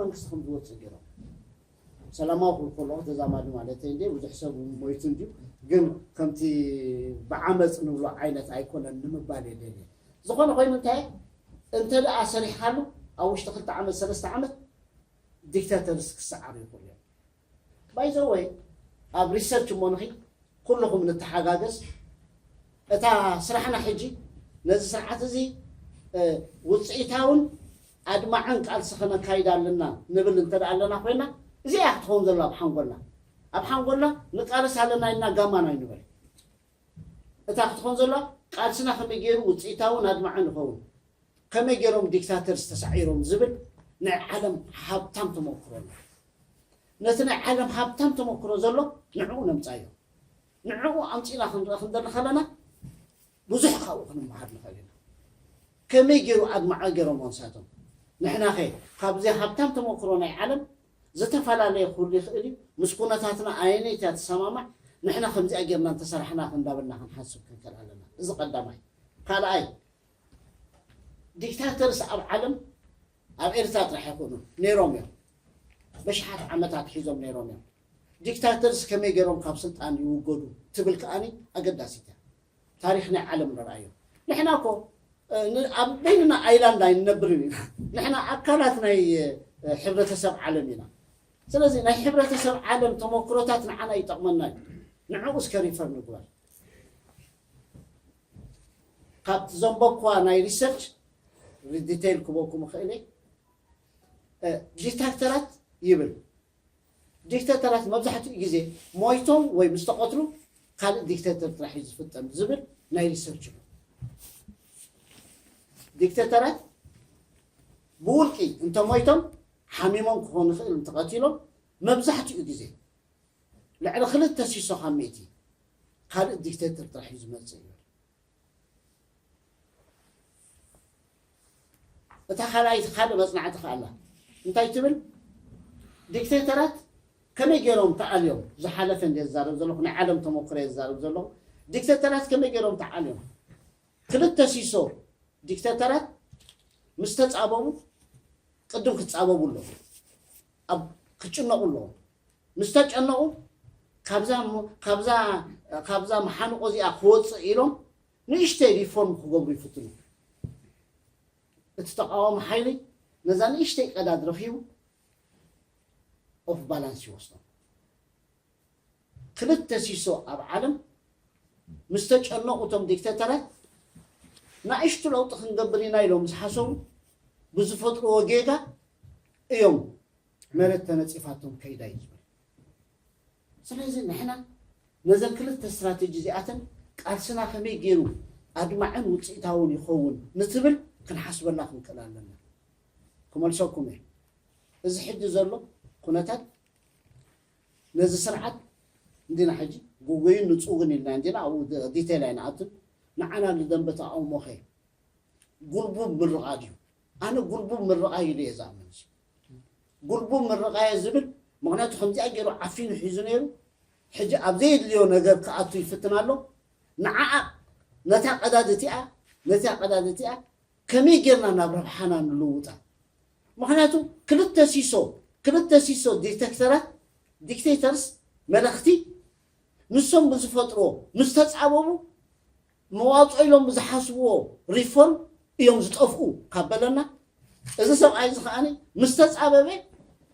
መንግስቲ ከም ዝወፅእ ገይሮም። ሰላማዊ ክብል ከለኹ ተዛማዲ ማለት እንዲ ብዙሕ ሰብ ሞይቱ እንዲ፣ ግን ከምቲ ብዓመፅ ንብሎ ዓይነት ኣይኮነን ንምባል የደልየ። ዝኾነ ኮይኑ እንታይ እንተ ደኣ ሰሪሕካሉ ኣብ ውሽጢ ክልተ ዓመት ሰለስተ ዓመት ዲክታተርስ ክሰዓሩ ይኽእሉ እዮም። ባይዘወይ ኣብ ሪሰርች እሞ ንኺ ኩልኹም ንተሓጋገዝ። እታ ስራሕና ሕጂ ነዚ ስርዓት እዚ ውፅኢታውን ኣድማዕን ቃልሲ ከነካይድ ኣለና ንብል እንተ ኣለና ኮይና እዚኣ ክትኸውን ዘላ ኣብ ሓንጎልና ኣብ ሓንጎልና ንቃለስ ኣለና ኢልና ጋማና ይንበል። እታ ክትኾን ዘላ ቃልስና ከመይ ገይሩ ውፅኢታውን ኣድማዕን ይኸውን፣ ከመይ ገይሮም ዲክታተርስ ተሳዒሮም ዝብል ናይ ዓለም ሃብታም ተመክሮ ኣሎ። ነቲ ናይ ዓለም ሃብታም ተመክሮ ዘሎ ንዕኡ ነምፃዮ። ንዕኡ ኣምፂና ክንርኢ ክንደሊ ከለና ብዙሕ ካብኡ ክንመሃር ንኽእል ኢና። ከመይ ገይሩ ኣድማዐ ገይሮም ንሳቶም። ንሕናኸ ካብዚ ሃብታም ተመክሮ ናይ ዓለም ዝተፈላለየ ክህሉ ይኽእል እዩ። ምስ ኩነታትና ኣየነይቲ እያ ትሰማማዕ? ንሕና ከምዚኣ ጌርና እንተሰራሕና እንዳበልና ክንሓስብ ክንክእል ኣለና። እዚ ቀዳማይ። ካልኣይ፣ ዲክታተርስ ኣብ ዓለም ኣብ ኤርትራ ጥራሕ ኣይኮኑን ነይሮም እዮም። በሽሓት ዓመታት ሒዞም ነይሮም እዮም። ዲክታተርስ ከመይ ገይሮም ካብ ስልጣን ይውገዱ ትብል ከኣኒ ኣገዳሲት እያ። ታሪኽ ናይ ዓለም ንርኣዮ። ንሕና እኮ ኣብ በይንና ኣይላንድ ኣይንነብርን ኢና። ንሕና ኣካላት ናይ ሕብረተሰብ ዓለም ኢና። ስለዚ ናይ ሕብረተሰብ ዓለም ተመክሮታት ንዓና ይጠቕመና እዩ። ንዕኡ እስከ ሪፈር ንግበር። ካብቲ ዘንበብኩዋ ናይ ሪሰርች ዲቴይል ክበኩም እኽእል እየ። ዲክታተራት ይብል። ዲክታተራት መብዛሕትኡ ግዜ ሞይቶም ወይ ምስ ተቐትሉ ካልእ ዲክታተር ጥራሕ እዩ ዝፍጠም ዝብል ናይ ሪሰርች ኣሎ። ዲክታተራት ብውልቂ እንተሞይቶም ሓሚሞም ክኾኑ ይኽእል እንተቐቲሎም መብዛሕትኡ ግዜ ልዕሊ ክልተ ሲሶ ካብ ሚእቲ ካልእ ዲክታተር ጥራሕ እዩ ዝመጽእ ይብል። እታ ካልኣይቲ ካልእ መጽናዕቲ ከኣላ እንታይ ትብል? ዲክቴተራት ከመይ ገይሮም ተኣልዮም ዝሓለፈ እንደ ዝዛረብ ዘለኹ ናይ ዓለም ተመክሮ እየ ዝዛረብ ዘለኹ። ዲክቴተራት ከመይ ገይሮም ተኣልዮም? ክልተ ሲሶ ዲክቴተራት ምስ ተጻበቡ ቅድም ክጻበቡ ኣለዎም፣ ኣብ ክጭነቑ ኣለዎም። ምስ ተጨነቑ ካብዛ ካብዛ ካብዛ መሓንቆ እዚኣ ክወፅእ ኢሎም ንእሽተይ ሪፎርም ክገብሩ ይፍትኑ። እቲ ተቃዋሚ ሓይሊ ነዛ ንእሽተይ ቀዳድ ረኺቡ ኦፍ ባላንስ ይወስዶም። ክልተ ሲሶ ኣብ ዓለም ምስ ተጨነቑ እቶም ዲክተተራት ናእሽቱ ለውጢ ክንገብር ኢና ኢሎም ዝሓሰቡ ብዝፈጥርዎ ጌጋ እዮም መሬት ተነፂፋቶም ከይዳ እዩ ዝብል። ስለዚ ንሕና ነዘን ክልተ ስትራቴጂ እዚኣተን ቃልስና ከመይ ገይሩ ኣድማዕን ውፅኢታውን ይኸውን ንትብል ክንሓስበላ ክንክእል ኣለና። ክመልሰኩም እየ። እዚ ሕጂ ዘሎ ኩነታት ነዚ ስርዓት እንዲና ሕጂ ጉጉይን ንፁግን ኢልና እንዲና ኣብኡ ዲቴል ኣይንኣቱን። ንዓና ንደንበ ተቃውሞኸ ጉልቡብ ምርቓ ድዩ? ኣነ ጉልቡብ ምርቓ ኢሉ እየ ዝኣምን። ጉልቡብ ምርቓ እየ ዝብል ምኽንያቱ ከምዚኣ ገይሩ ዓፊኑ ሒዙ ነይሩ። ሕጂ ኣብ ዘየድልዮ ነገር ክኣቱ ይፍትን ኣሎ። ንዓኣ ነታ ቀዳድ እቲኣ ነታ ቀዳድ እቲኣ ከመይ ጌርና ናብ ረብሓና ንልውጣ? ምኽንያቱ ክልተ ሲሶ ክልተ ሲሶ ዲክቴተራት ዲክቴተርስ መለኽቲ ንሶም ብዝፈጥርዎ ምስ ተፃበቡ መዋፅኦ ኢሎም ብዝሓስብዎ ሪፎርም እዮም ዝጠፍኡ ካብ በለና፣ እዚ ሰብኣይ እዚ ከዓኒ ምስ ተፃበበ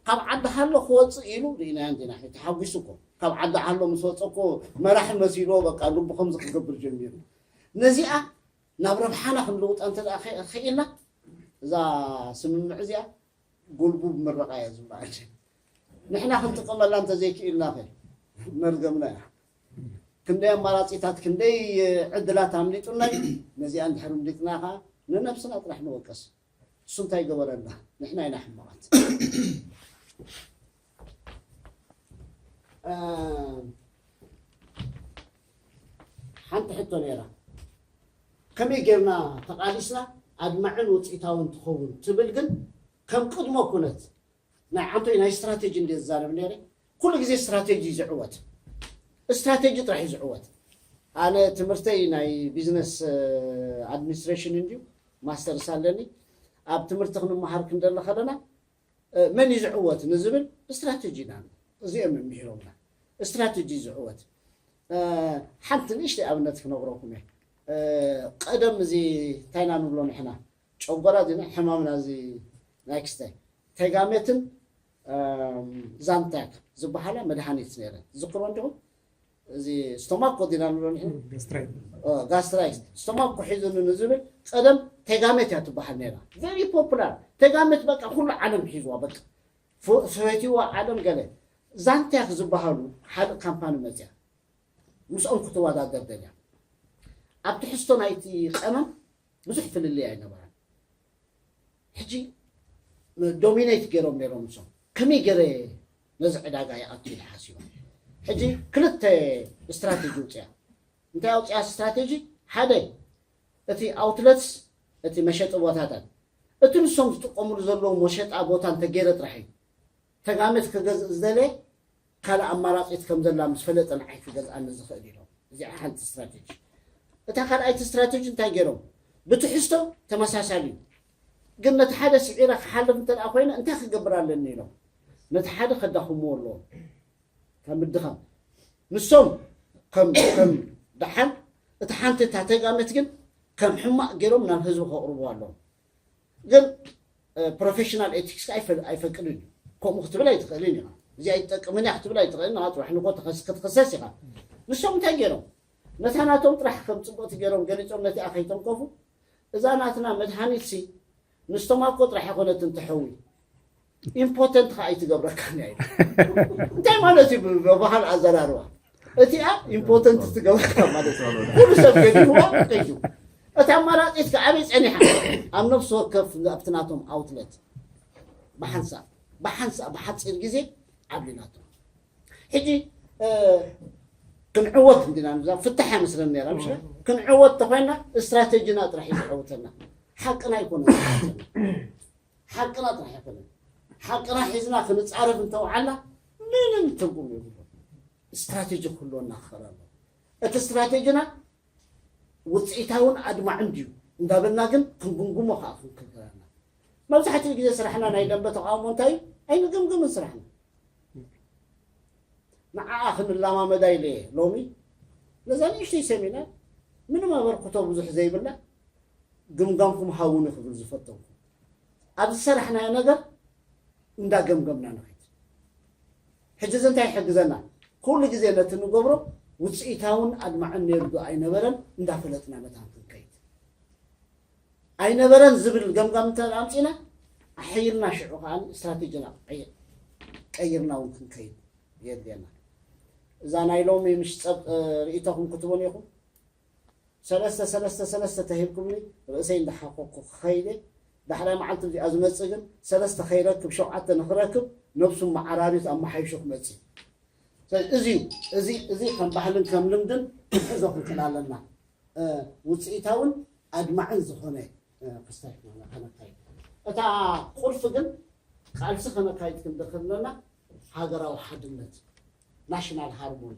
ካብ ዓዲ ሃሎ ክወፅእ ኢሉ ርኢናዮ እንዲና። ተሓጒሱ እኮ ካብ ዓዲ ሃሎ ምስ ወፀ እኮ መራሒ መሲልዎ በቃ ልቡ ከምዚ ክገብር ጀሚሩ። ነዚኣ ናብ ረብሓና ክንልውጣ እንተ ደኣ ኽኢልና እዛ ስምምዕ እዚኣ ጉልቡብ ምርቓ እያ ዝበሃል። ንሕና ክንጥቀመላ እንተዘይክኢልና ኸ መርገምና እያ። ክንደይ ኣማራፂታት ክንደይ ዕድላት ኣምሊጡና እዩ። ነዚኣ እንድሕር ኣምሊጥና ኸዓ ንነብስና ጥራሕ ንወቀስ። እሱ እንታይ ገበረና? ንሕና ኢና ሕማቓት። ሓንቲ ሕቶ ነይራ። ከመይ ጌርና ተቓሊስና ኣድማዕን ውፅኢታውን ትኸውን ትብል ግን ከም ቅድመ ኩነት ናይ ዓንቶይ ናይ ስትራቴጂ እንደ ዝዛረብ ነይረ። ኩሉ ግዜ ስትራቴጂ ዝዕወት ስትራቴጂ ጥራሕ እዩ ዝዕወት። ኣነ ትምህርተይ ናይ ቢዝነስ ኣድሚኒስትሬሽን እንድዩ ማስተርስ ኣለኒ። ኣብ ትምህርቲ ክንመሃር ክንደሊ ከለና መን እዩ ዝዕወት ንዝብል ስትራቴጂ ኢና። እዚኦም ምሂሮምና ስትራቴጂ ዝዕወት። ሓንቲ ንእሽተይ ኣብነት ክነግረኩም እየ። ቀደም እዚ እንታይ ኢና ንብሎ ንሕና፣ ጨጎራ ዲና ሕማምና እዚ ናይ ክስታይ፣ ተጋሜትን ዛንታክ ዝበሃላ መድሃኒት ነይረን። ዝክሮ እንዲኹም? እዚ ስቶማኮ ዲና ንብሎ ንሕና፣ ጋስትራይት፣ ስቶማኮ ሒዙኒ ንዝብል ቀደም ተጋሜት እያ ትበሃል ነይራ። ቨሪ ፖፑላር ተጋሜት፣ በቃ ኩሉ ዓለም ሒዝዋ። በቃ ፈትይዋ ዓለም። ገለ ዛንታክ ዝበሃሉ ሓደ ካምፓኒ መፅያ ምስኦም ክትወዳደር ደልያ። ኣብ ትሕዝቶ ናይቲ ቀመም ብዙሕ ፍልልይ ኣይነበረን። ሕጂ ዶሚኔት ገይሮም ነይሮም። ንሶም ከመይ ገይረ ነዚ ዕዳጋ ይኣቱ ኢለ ሓሲቦም። ሕጂ ክልተ ስትራቴጂ ውፅያ። እንታይ ኣውፅያ ስትራቴጂ? ሓደ፣ እቲ ኣውትለትስ፣ እቲ መሸጢ ቦታታት፣ እቲ ንሶም ዝጥቀሙሉ ዘለዉ መሸጣ ቦታ እንተገይረ ጥራሕ እዩ። ተጋመት ክገዝእ ዝደለየ ካልእ ኣማራፂት ከም ዘላ ምስ ፈለጠ ንዓይ ክገዝኣኒ ዝኽእል ኢሎም። እዚኣ ሓንቲ ስትራቴጂ። እታ ካልኣይቲ ስትራቴጂ እንታይ ገይሮም? ብትሕዝቶ ተመሳሳሊ እዩ፣ ግን ነቲ ሓደ ስዒረ ክሓልፍ እንተ ደኣ ኮይነ እንታይ ክገብር ኣለኒ ኢሎም ነቲ ሓደ ከዳኽምዎ ኣለዎም። ካብ ምድኻም ንሶም ከም ከም ደሓን፣ እቲ ሓንቲ እታ ተጋመት ግን ከም ሕማቕ ገይሮም ናብ ህዝቢ ከቕርቡ ኣለዎም። ግን ፕሮፌሽናል ኤቲክስ ኣይፈቅድን እዩ። ከምኡ ክትብል ኣይትኽእልን ኢኻ። እዚ ኣይጠቅምን እያ ክትብል ኣይትኽእልን ኢኻ። ፅባሕ ንጎ ክትኽሰስ ኢኻ። ንሶም እንታይ ገይሮም? ነታ ናቶም ጥራሕ ከም ፅብቕቲ ገይሮም ገሊፆም ነቲኣ ከይተንከፉ፣ እዛ ናትና መድሃኒት ሲ ንስቶማኮ ጥራሕ ኣይኮነትን ትሕዊ፣ ኢምፖተንት ከዓ ኣይትገብረካን እያ ኢሉ። እንታይ ማለት እዩ? ብባህል ኣዘራርባ እቲኣ ኢምፖተንት ትገብረካ ማለት እዩ። ኩሉ ሰብ ገዲፍዋ ከይዱ። እታ ኣማራፂት ከዓ ኣበይ ፀኒሓ? ኣብ ነፍሲ ወከፍ ኣብቲ ናቶም ኣውትለት ብሓንሳእ ብሓንሳእ ብሓፂር ግዜ ዓብሊናቶም። ሕጂ ክንዕወት እንዲና ንዛ ፍታሕ መስለን ነራ። ምሽ ክንዕወት ተኮይና ስትራቴጂና ጥራሕ ይዝዕውተና። ሓቅና ኣይኮነ ሓቅና ጥራሕ ኣይኮነ። ሓቅና ሒዝና ክንፃረፍ እንተውዓልና ምንም ትርጉም የብሉ። ስትራቴጂ ክህልወና ክኽእል ኣለዎ። እቲ ስትራቴጂና ውፅኢታውን ኣድማዕን ድዩ እንዳበልና ግን ክንጉምጉሞ ከዓ ክንክልክለና። መብዛሕትኡ ግዜ ስራሕና ናይ ደንበ ተቃውሞ እንታይ እዩ? ኣይንግምግምን ስራሕና። ንዓኣ ክንላማመዳ ኢለ እየ ሎሚ ነዛ ንእሽተይ ሰሚናር ምንም ኣበርክቶ ብዙሕ ዘይብላ ግምጋምኩም ሃውኒ ክብል ዝፈተንኩ። ኣብ ዝሰራሕናዮ ነገር እንዳገምገምና ንኸይድ። ሕጂ እዚ እንታይ ይሕግዘና? ኩሉ ግዜ ነቲ ንገብሮ ውፅኢታውን ኣድማዕን ነይሩ ዶ ኣይነበረን እንዳፈለጥና መታን ክንከይድ። ኣይነበረን ዝብል ገምጋም እንተ ኣምፂና ኣሐይልና ሽዑ ከዓ ስትራቴጂና ቀይርና እውን ክንከይድ የድልየና። እዛ ናይ ሎሚ ምሽ ፀብ ርእይቶኹም ክትቦን ኢኹም። ሰለስተ ሰለስተ ሰለስተ ተሂብኩምኒ ርእሰይ እንዳሓኮኩ ክኸይደ ዳሕራይ መዓልቲ እዚኣ ዝመፅእ ግን ሰለስተ ከይረክብ ሸውዓተ ንክረክብ ነብሱ መዓራሪት ኣመሓይሹ ክመፅእ። ስለዚ እዚ እዩ፣ እዚ እዚ ከም ባህልን ከም ልምድን ክንሕዞ ክንክእል ኣለና። ውፅኢታውን ኣድማዕን ዝኾነ ክስታይ ከነካይድ። እታ ቁልፊ ግን ቃልሲ ከነካይድ ክንደክር ኣለና። ሃገራዊ ሓድነት፣ ናሽናል ሃርሞኒ።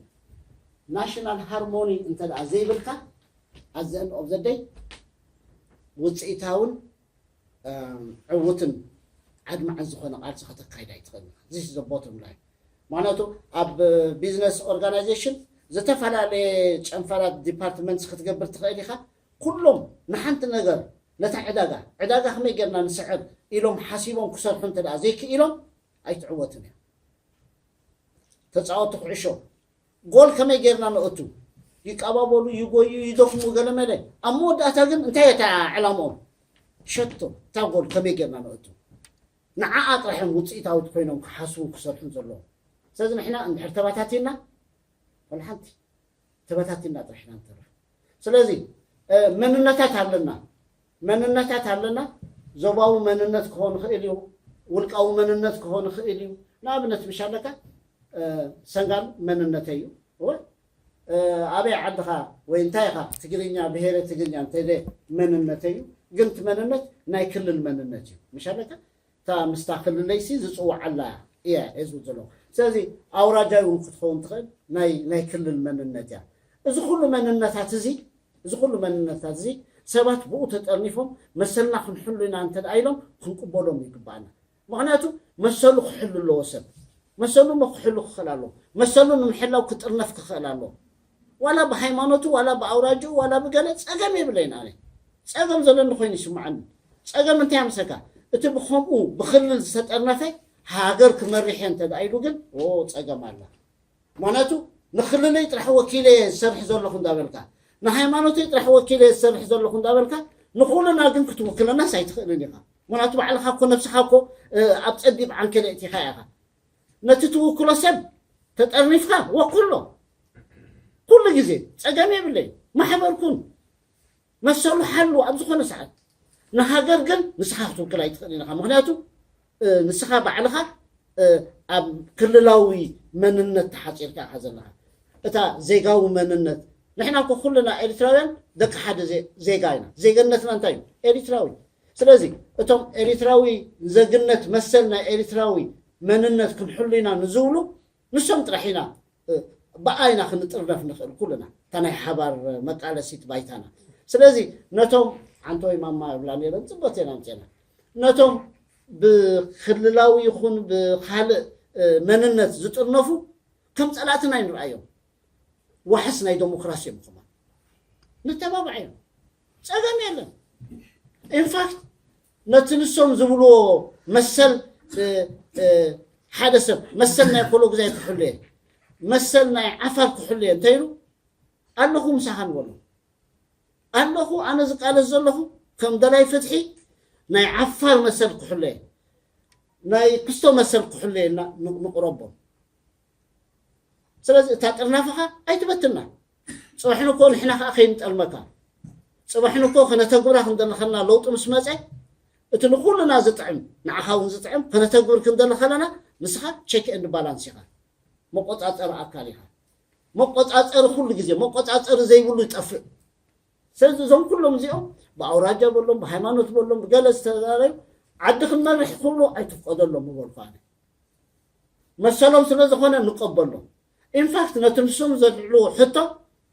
ናሽናል ሃርሞኒ እንተ ደኣ ዘይብልካ ኣዘን ኦፍ ዘደይ ውፅኢታውን ዕውትን ኣድማዕን ዝኾነ ቃልሲ ከተካይድ ኣይትኽእልን። ዚስ ዘ ቦቶም ላይን። ምክንያቱ ኣብ ቢዝነስ ኦርጋናይዜሽን ዝተፈላለየ ጨንፈራት ዲፓርትመንትስ ክትገብር ትኽእል ኢኻ። ኩሎም ንሓንቲ ነገር ነታ ዕዳጋ ዕዳጋ ከመይ ጌርና ንስዕር ኢሎም ሓሲቦም ክሰርሑ እንተ ደኣ ዘይክኢሎም ኣይትዕወትን እያ። ተፃወቲ ኩዕሾ ጎል ከመይ ጌርና ነእቱ ይቀባበሉ፣ ይጎዩ፣ ይደኽሙ፣ ገለመለ። ኣብ መወዳእታ ግን እንታይ እታ ዕላምኦም? ሸቶ እታ ጎል ከመይ ጌርና ነእቱ። ንዓኣ ጥራሕ እዮም ውፅኢታዊት ኮይኖም ክሓስቡን ክሰርሑን ዘለዎም። ስለዚ ንሕና እንድሕር ተባታቲና ወላ ሓንቲ ተበታቲና ጥራሕ ኢና ንተርፍ። ስለዚ መንነታት ኣለና፣ መንነታት ኣለና። ዞባዊ መንነት ክኾን ይኽእል እዩ፣ ውልቃዊ መንነት ክኾን ይኽእል እዩ። ንኣብነት ምሽ ኣለካ ሰንጋል መንነተይ እዩ። እወ ኣበይ ዓድኻ ወይ እንታይ ኢኻ ትግርኛ ብሄረ ትግርኛ እንተደ መንነተይ እዩ። ግን እቲ መንነት ናይ ክልል መንነት እዩ። ምሽ ኣለካ እታ ምስታ ክልለይሲ ዝፅውዓላ እያ እየ ዝብል ዘለኹ። ስለዚ ኣውራጃዊ እውን ክትኸውን ትኽእል ናይ ናይ ክልል መንነት እያ። እዚ ኩሉ መንነታት እዚ እዚ ኩሉ መንነታት እዚ ሰባት ብኡ ተጠርኒፎም መሰልና ክንሕሉ ኢና እንተ ደኣ ኢሎም ክንቅበሎም ይግባኣና። ምኽንያቱ መሰሉ ክሕሉ ኣለዎ። ሰብ መሰሉ ክሕሉ ክኽእል ኣለዎ። መሰሉ ንምሕላው ክጥርነፍ ክኽእል ኣለዎ። ዋላ ብሃይማኖቱ፣ ዋላ ብኣውራጅኡ፣ ዋላ ብገለ ጸገም የብለይን። ኣነ ጸገም ዘለኒ ኮይኑ ይስምዓኒ። ጸገም እንታይ ኣምሰካ? እቲ ብኸምኡ ብክልል ዝተጠርነፈ ሃገር ክመርሕ እየ እንተ ደኣ ኢሉ ግን፣ ኦ፣ ጸገም ኣላ። ምኽንያቱ ንክልለይ ጥራሕ ወኪለ እየ ዝሰርሕ ዘለኹ እንዳበልካ፣ ንሃይማኖተይ ጥራሕ ወኪለ እየ ዝሰርሕ ዘለኹ እንዳበልካ፣ ንኹልና ግን ክትውክለናስ ኣይትኽእልን ኢኻ። ምኽንያቱ ባዕልኻ እኮ ነብስኻ እኮ፣ እ፣ ኣብ ጸቢብ ዓንኬል ኣእቲኻ ኢኻ። ነቲ ትውክሎ ሰብ ተጠርኒፍካ ወክሎ። ኩሉ ግዜ ጸገም የብለይ። ማሕበር ኩን፣ መሰሉ ሓሉ ኣብ ዝኾነ ሰዓት። ንሃገር ግን ንስኻ ክትውክል ኣይትኽእልን ኢኻ። ምኽንያቱ፣ እ፣ ንስኻ ባዕልኻ፣ እ፣ ኣብ ክልላዊ መንነት ተሓጺርካ ኢኻ ዘለኻ። እታ ዜጋዊ መንነት፣ ንሕና እኮ ኩልና ኤሪትራውያን ደቂ ሓደ ዜ-፣ ዜጋ ኢና። ዜግነትና እንታይ እዩ? ኤሪትራዊ። ስለዚ እቶም ኤሪትራዊ ዜግነት መሰል ናይ ኤሪትራዊ መንነት ክንሕሉ ኢና ንዝብሉ ንሶም ጥራሕ ኢና፣ እ፣ ብኣ ኢና ክንጥርነፍ ንኽእል ኩልና። እታ ናይ ሓባር መቃለሲት ባይታና። ስለዚ ነቶም ዓንቶይ ማማ ይብላ ነይረን፣ ጽቡቅ ዜና ኣምጺእና። ነቶም ብክልላዊ ይኹን ብኻልእ፣ እ፣ መንነት ዝጥርነፉ ከም ጸላእትና ኣይንርኣዮም። ዋሕስ ናይ ዴሞክራሲ እዮም። ከማን ንተባባዕ እዮም። ጸገም የለን። ኢንፋክት ነቲ ንሶም ዝብልዎ መሰል፣ እ፣ እ፣ ሓደ ሰብ መሰል ናይ ኮሎግዛይ ክሕሉ እየ፣ መሰል ናይ ዓፋር ክሕሉ እየ እንተይሉ ኣለኹ ምሳኻ ንበሎ። ኣለኹ ኣነ ዝቃለስ ዘለኹ ከም ደላይ ፍትሒ ናይ ዓፋር መሰል ክሕሉ እየ፣ ናይ ክስቶ መሰል ክሕሉ እየ እና ን-፣ ንቕረቦም። ስለዚ እታ ጥርናፈኻ ኣይትበትና። ጽባሕ ንኮ ንሕና ከኣ ከይንጠልመካ። ጽባሕ ንኮ ከነተግብራ ክንደለኸና ለውጢ ምስ መጸ፣ እቲ ንኹልና ዝጥዕም፣ ንዓኻ እውን ዝጥዕም ከነተግብር ክንደሊ ከለና፣ ንስኻ ቼክ ኤንድ ባላንስ ኢኻ። መቆጻጸሪ ኣካል ኢኻ። መቆጻጸሪ ኩሉ ግዜ፣ መቆጻጸሪ ዘይብሉ ይጠፍእ። ስለዚ እዞም ኩሎም እዚኦም ብኣውራጃ በሎም፣ ብሃይማኖት በሎም፣ ብገለ ዝተዛረዩ ዓዲ ክንመርሕ ክብሉ ኣይትፍቀደሎም ምበልኩ ኣነ። መሰሎም ስለ ዝኾነ ንቀበሎም። ኢንፋክት ነቲ ንሶም ዘልዕልዎ ሕቶ፣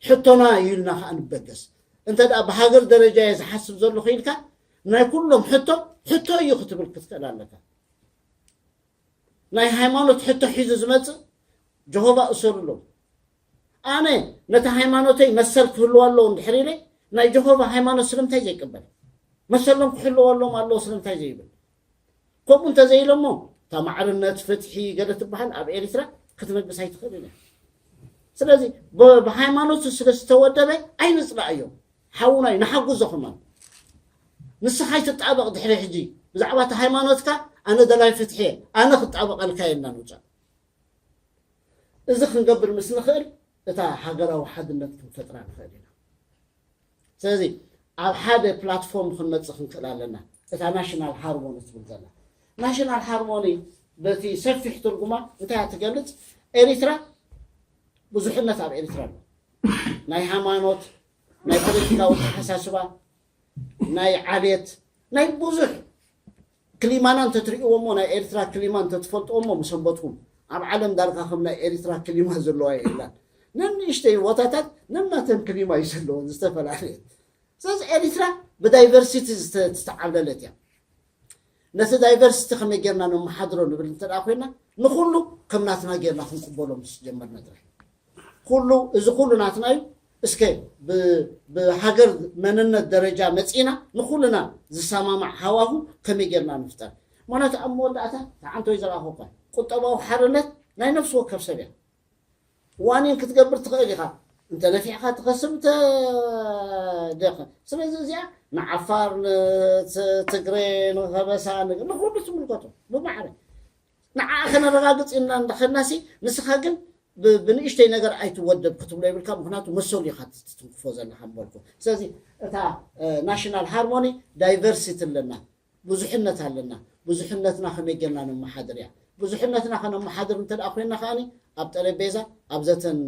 ሕቶና እዩ ኢልና ከኣ ንበገስ። እንተ ደኣ ብሃገር ደረጃ እየ ዝሓስብ ዘለኹ ኢልካ፣ ናይ ኩሎም ሕቶ፣ ሕቶ እዩ ክትብል ክትክእል ኣለካ። ናይ ሃይማኖት ሕቶ ሒዙ ዝመጽእ ጀሆቫ እሰሩሎም። ኣነ ነቲ ሃይማኖተይ መሰል ክህልዎ ኣለዎ እንድሕር ኢለ፣ ናይ ጀሆቫ ሃይማኖት ስለምንታይ ዘይቅበል? መሰሎም ክሕልዎ ኣለዎም ኣለዎ ስለምንታይ ዘይብል? ከምኡ እንተዘይሎሞ፣ እታ ማዕርነት፣ ፍትሒ፣ ገለ ትበሃል ኣብ ኤሪትራ ክትነግስ ኣይትኽእልን እያ። ስለዚ፣ ብ-፣ ብሃይማኖቱ ስለ ዝተወደበ ኣይንጽላእዮ። ሓውና እዩ፣ ንሓግዞ ከማን። ንስኻ ኣይትጣበቕ ድሕሪ ሕጂ። ብዛዕባ እቲ ሃይማኖትካ፣ ኣነ ደላይ ፍትሒ እየ፣ ኣነ ክጣበቐልካ እየ እና ንውጻእ። እዚ ክንገብር ምስ ንኽእል፣ እታ ሃገራዊ ሓድነት ክንፈጥራ ንኽእል ኢና። ስለዚ፣ ኣብ ሓደ ፕላትፎርም ክንመጽእ ክንክእል ኣለና። እታ ናሽናል ሃርሞኒ ትብል ዘላ። ናሽናል ሃርሞኒ፣ በቲ ሰፊሕ ትርጉማ፣ እንታይ እያ ትገልጽ? ኤሪትራ ብዙሕነት ኣብ ኤሪትራ ኣሎ። ናይ ሃይማኖት፣ ናይ ፖለቲካዊ ኣተሓሳስባ፣ ናይ ዓሌት፣ ናይ ብዙሕ ክሊማና እንተትርእይዎ እሞ፣ ናይ ኤሪትራ ክሊማ እንተትፈልጥዎ እሞ፣ ምሰንበትኩም። ኣብ ዓለም ዳርጋ ከም ናይ ኤሪትራ ክሊማ ዘለዋ የላን። ነንእሽተይ ቦታታት ነናተን ክሊማ እዩ ዘለወን፣ ዝተፈላለየ። ስለዚ ኤሪትራ ብዳይቨርሲቲ ዝተ-፣ ዝተዓብለለት እያ። ነቲ ዳይቨርሲቲ ከመይ ጌርና ነመሓድሮ ንብል እንተ ደኣ ኮይና፣ ንኹሉ ከም ናትና ጌርና ክንቅበሎ ምስ ጀመርና ጥራሕ። ኩሉ፣ እዚ ኩሉ ናትና እዩ። እስከ ብ-፣ ብሃገር መንነት ደረጃ መጺና ንኹልና ዝሰማማዕ ሃዋሁ ከመይ ጌርና ንፍጠር? ማለት ኣብ መወዳእታ፣ ተዓንቶ ይዘርኣኹ እኳ፣ ቁጠባዊ ሓርነት ናይ ነፍሲ ወከፍ ሰብ እያ። ዋኒን ክትገብር ትኽእል ኢኻ። እንተ ነፊዕካ ትኸስብ፣ እንተ ደኸ-፣ ስለዚ እዚኣ ንዓፋር፣ ንትግሬ፣ ንኸበሳ፣ ን-፣ ንኹሉ ትምልከቶ ብማዕረ። ንዓኣ ከነረጋግጽ ኢልና እንዳኸድናሲ፣ ንስኻ ግን ብ-፣ ብንእሽተይ ነገር ኣይትወደብ ክትብሎ ይብልካ፣ ምኽንያቱ መሰሉ ኢኻ ትትንክፎ ዘለኻ ምበልኩ። ስለዚ እታ፣ እ፣ ናሽናል ሃርሞኒ ዳይቨርሲቲ ኣለና፣ ብዙሕነት ኣለና። ብዙሕነትና ከመይ ጌርና ነመሓድር እያ። ብዙሕነትና ከነመሓድር እንተ ደኣ ኮይንና ከኣኒ ኣብ ጠረጴዛ፣ ኣብ ዘተን፣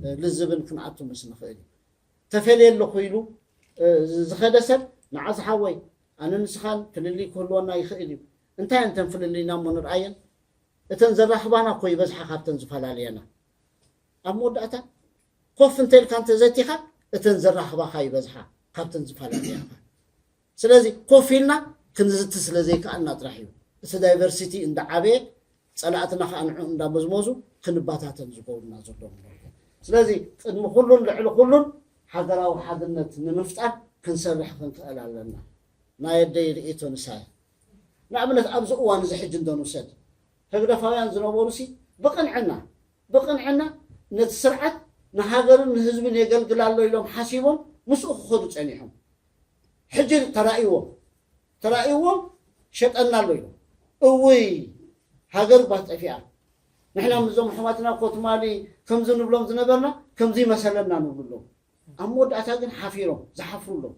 እ፣ ልዝብን ክንኣቱ ምስ ንኽእል እዩ። ተፈልየ ኣለኹ ኢሉ፣ እ፣ ዝኸደ ሰብ፣ ንዓ ዝሓወይ፣ ኣነ ንስኻን ፍልልይ ክህልወና ይኽእል እዩ። እንታይ እንተን ፍልልይና እሞ ንርኣየን? እተን ዘራኽባና እኮ ይበዝሓ ካብተን ዝፈላልየና። ኣብ መወዳእታ ኮፍ እንተ ኢልካ እንተዘቲኻ፣ እተን ዘራኽባኻ ይበዝሓ ካብተን ዝፈላልያኻ። ስለዚ ኮፍ ኢልና ክንዝቲ ስለ ዘይከኣልና ጥራሕ እዩ። እቲ ዳይቨርሲቲ እንዳዓበየ ጸላእትና ከዓ ንዕኡ እንዳመዝመዙ ክንባታተን ዝገብሩና ዘለዉ። ስለዚ ቅድሚ ኩሉን ልዕሊ ኩሉን ሃገራዊ ሓድነት ንምፍጣር ክንሰርሕ ክንክእል ኣለና። ናይ ኣደይ ርእይቶ ንሳይ። ንኣብነት ኣብዚ እዋን እዚ ሕጂ እንዶ ንውሰድ፣ ህግደፋውያን ዝነበሩሲ ብቕንዕና ብቕንዕና ነቲ ስርዓት ንሃገርን ንህዝብን የገልግል ኣሎ ኢሎም ሓሲቦም ምስኡ ክኸዱ ጸኒሖም። ሕጂ ተራእይዎም ተራእይዎም ሸጠና ኣሎ ኢሎም። እውይ ሃገር ባት ጠፊኣ። ንሕና ምዞም ኣሕዋትና ኮትማሊ ከምዚ ንብሎም ዝነበርና ከምዚ ይመሰለና ንብሎም። ኣብ መወዳእታ ግን ሓፊሮም ዝሓፍሩ ኣለዉ።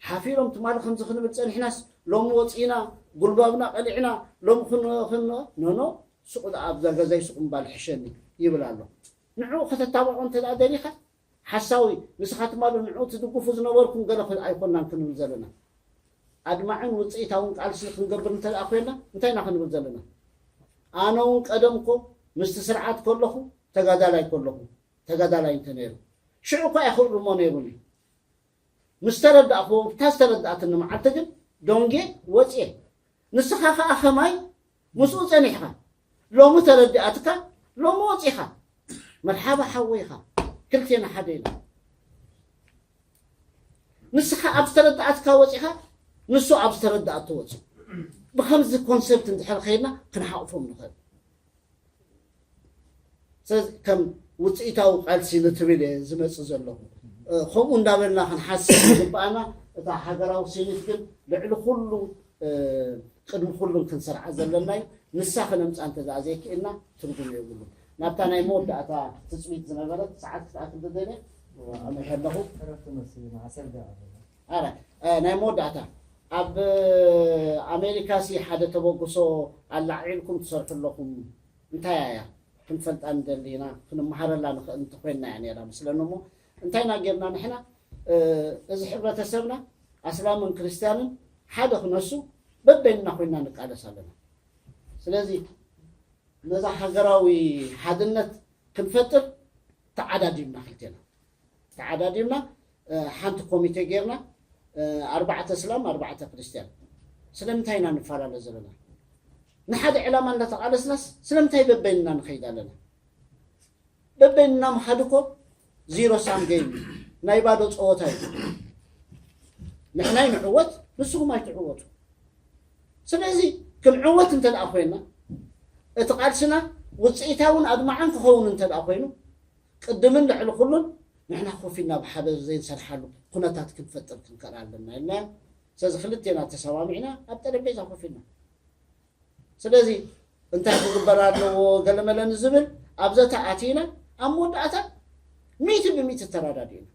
ሓፊሮም ትማሊ ከምዚ ክንብል ጸኒሕናስ ሎሚ ወጺእና ጉልባብና ቀሊዕና ሎሚ ክን ክን ኖኖ ሱቕ ኣብዛ ገዛይ ሱቕ ምባል ሕሸኒ ይብል ኣሎ። ንዕኡ ከተታብዖ እንተ ደኣ ደሊኻ ሓሳዊ ንስኻ ትማሊ ንዕኡ ትድግፉ ዝነበርኩም ገለ ኣይኮናን ክንብል ዘለና። ኣድማዕን ውፅኢታውን ቃልሲ ክንገብር እንተ ደኣ ኮይና እንታይ ኢና ክንብል ዘለና? ኣነ እውን ቀደም እኮ ምስቲ ስርዓት ከለኹ ተጋዳላይ ከለኹ ተጋዳላይ እንተ ነይሩ ሽዑ እኮ ኣይኽእርሞ ነይሩኒ። ምስ ተረዳእክዎ እታ ዝተረዳእትኒ መዓልቲ ግን ደንጌ ወፅየ። ንስኻ ኸዓ ኸማይ ምስኡ ጸኒሕኻ ሎሚ ተረዲኣትካ ሎሚ ወጺኻ። መርሓባ ሓወይ ኢኻ። ክልቴና ሓደ ኢና። ንስኻ ኣብ ዝተረዳኣትካ ወጺኻ ንሱ ኣብ ዝተረዳኣቶ ወጺኡ። ብኸምዚ ኮንሰፕት እንድሕር ኸይድና ክንሓቑፎም ንኽእል። ስለዚ ከም ውፅኢታዊ ቃልሲ ንትብል እየ ዝመፅእ ዘለኹ። ከምኡ እንዳበልና ክንሓስብ ዝግባኣና እታ ሃገራዊ ስኒት ግን ልዕሊ ኩሉ ቅድሚ ኩሉን ክንሰርዓ ዘለና እዩ። ንሳ ክነምፃ እንተዘኣ ዘይክእልና ትርጉም የብሉን። ናብታ ናይ መወዳእታ ትፅቢት ዝነበረት ሰዓት ክትኣክል ደደለ ኣመት ኣለኹ። ኣረ ናይ መወዳእታ ኣብ ኣሜሪካ ሲ ሓደ ተበግሶ ኣላዒልኩም ትሰርሑ ኣለኹም። እንታይ እያ ክንፈልጣ ንደሊ ኢና፣ ክንመሃረላ ንኽእል እንተኮይንና እያ ነይራ መስለኒ። እሞ እንታይ ኢና ጌርና ንሕና? እዚ ሕብረተሰብና ኣስላምን ክርስትያንን ሓደ ክነሱ በበይንና ኮይንና ንቃለስ ኣለና። ስለዚ ነዛ ሃገራዊ ሓድነት ክንፈጥር ተዓዳዲምና ክልቴና ተዓዳዲምና ሓንቲ ኮሚቴ ጌርና ኣርባዕተ እስላም ኣርባዕተ ክርስትያን። ስለምንታይ ኢና ንፈላለ ዘለና? ንሓደ ዕላማ እንዳተቓለስናስ ስለምንታይ በበይንና ንኸይድ ኣለና? በበይንና ምኻድ እኮ ዚሮ ሳም ጌም ናይ ባዶ ፀወታ እዩ። ንሕና ይንዕወት ንስኹም ኣይትዕወቱ። ስለዚ ክንዕወት እንተ ደኣ ኮይና እቲ ቃልስና ውፅኢታውን ኣድማዕን ክኸውን እንተ ደኣ ኮይኑ ቅድምን ልዕሊ ኩሉን ንሕና ኮፍ ኢልና ብሓበር ዘይንሰርሓሉ ኩነታት ክንፈጥር ክንክእል ኣለና ኢልና። ስለዚ ክልቴና ተሰማሚዕና ኣብ ጠረጴዛ ኮፍ ኢልና ስለዚ እንታይ ክግበር ኣለዎ ገለመለ ንዝብል ኣብ ዘተ ኣቲና ኣብ መወዳእታ ሚእቲ ብሚእቲ ተረዳዲእና።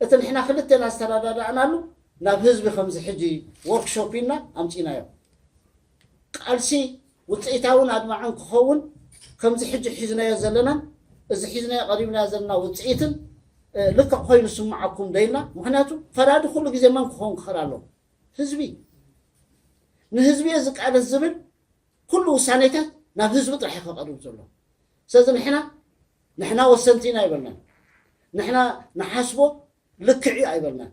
እቲ ንሕና ክልቴና ዝተረዳዳእናሉ ናብ ህዝቢ ከምዚ ሕጂ ወርክሾፕ ኢልና ኣምፂናዮ። ቃልሲ ውፅኢታውን ኣድማዕን ክኸውን ከምዚ ሕጂ ሒዝናዮ ዘለናን እዚ ሒዝናዮ ቀሪብናዮ ዘለና ውፅኢትን ልክዕ ኮይኑ ስምዓኩም ደይልና። ምክንያቱ ፈራዲ ኩሉ ግዜ መን ክኸውን ክኽእል ኣለዎ? ህዝቢ። ንህዝቢ እየ ዝቃለስ ዝብል ኩሉ ውሳኔታት ናብ ህዝቢ ጥራሕ እዩ ከቐርብ ዘሎ። ስለዚ ንሕና ንሕና ወሰንቲ ኢና ኣይበልናን። ንሕና ንሓስቦ ልክዕ እዩ ኣይበልናን።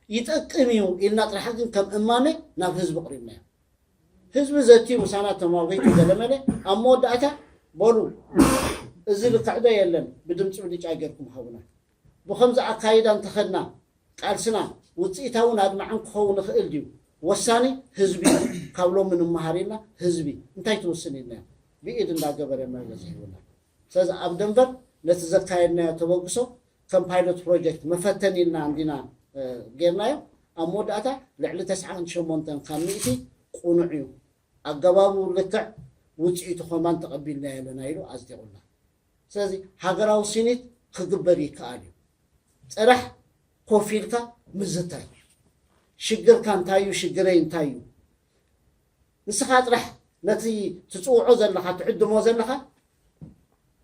ይጠቅም እዩ ኢልና ጥራሕ ግን ከም እማመ ናብ ህዝቢ ኣቕሪብናዮ። ህዝቢ ዘትዩ ምሳና ተማጒቱ ገለመለ ኣብ መወዳእታ በሉ እዚ ልክዕ ዶ የለን ብድምፂ ብልጫ ጌርኩም ሃቡና። ብኸምዚ ኣካይዳ እንተኸድና ቃልስና ውፅኢታውን ኣድማዕን ክኸውን ይኽእል ድዩ? ወሳኒ ህዝቢ እዩ። ካብ ሎሚ ንመሃር ኢልና ህዝቢ እንታይ ትውስን ኢልናዮ ብኢድ እንዳገበረ መርገፂ ሂቡና። ስለዚ ኣብ ደንቨር ነቲ ዘካየድናዮ ተበግሶ ከም ፓይሎት ፕሮጀክት መፈተኒ ኢልና እንዲና ጌርናዮ። ኣብ መወዳእታ ልዕሊ ተስዓን ሸሞንተን ካብ ሚእቲ ቅኑዕ እዩ፣ ኣገባቡ ልክዕ፣ ውፅኢቱ ከማን ተቐቢልናዮ ኣለና ኢሉ ኣፅዲቑልና። ስለዚ ሃገራዊ ስኒት ክግበር ይከኣል እዩ። ጥራሕ ኮፍ ኢልካ ምዝታይ። ሽግርካ እንታይ እዩ? ሽግረይ እንታይ እዩ? ንስኻ ጥራሕ ነቲ ትፅውዖ ዘለኻ ትዕድሞ ዘለኻ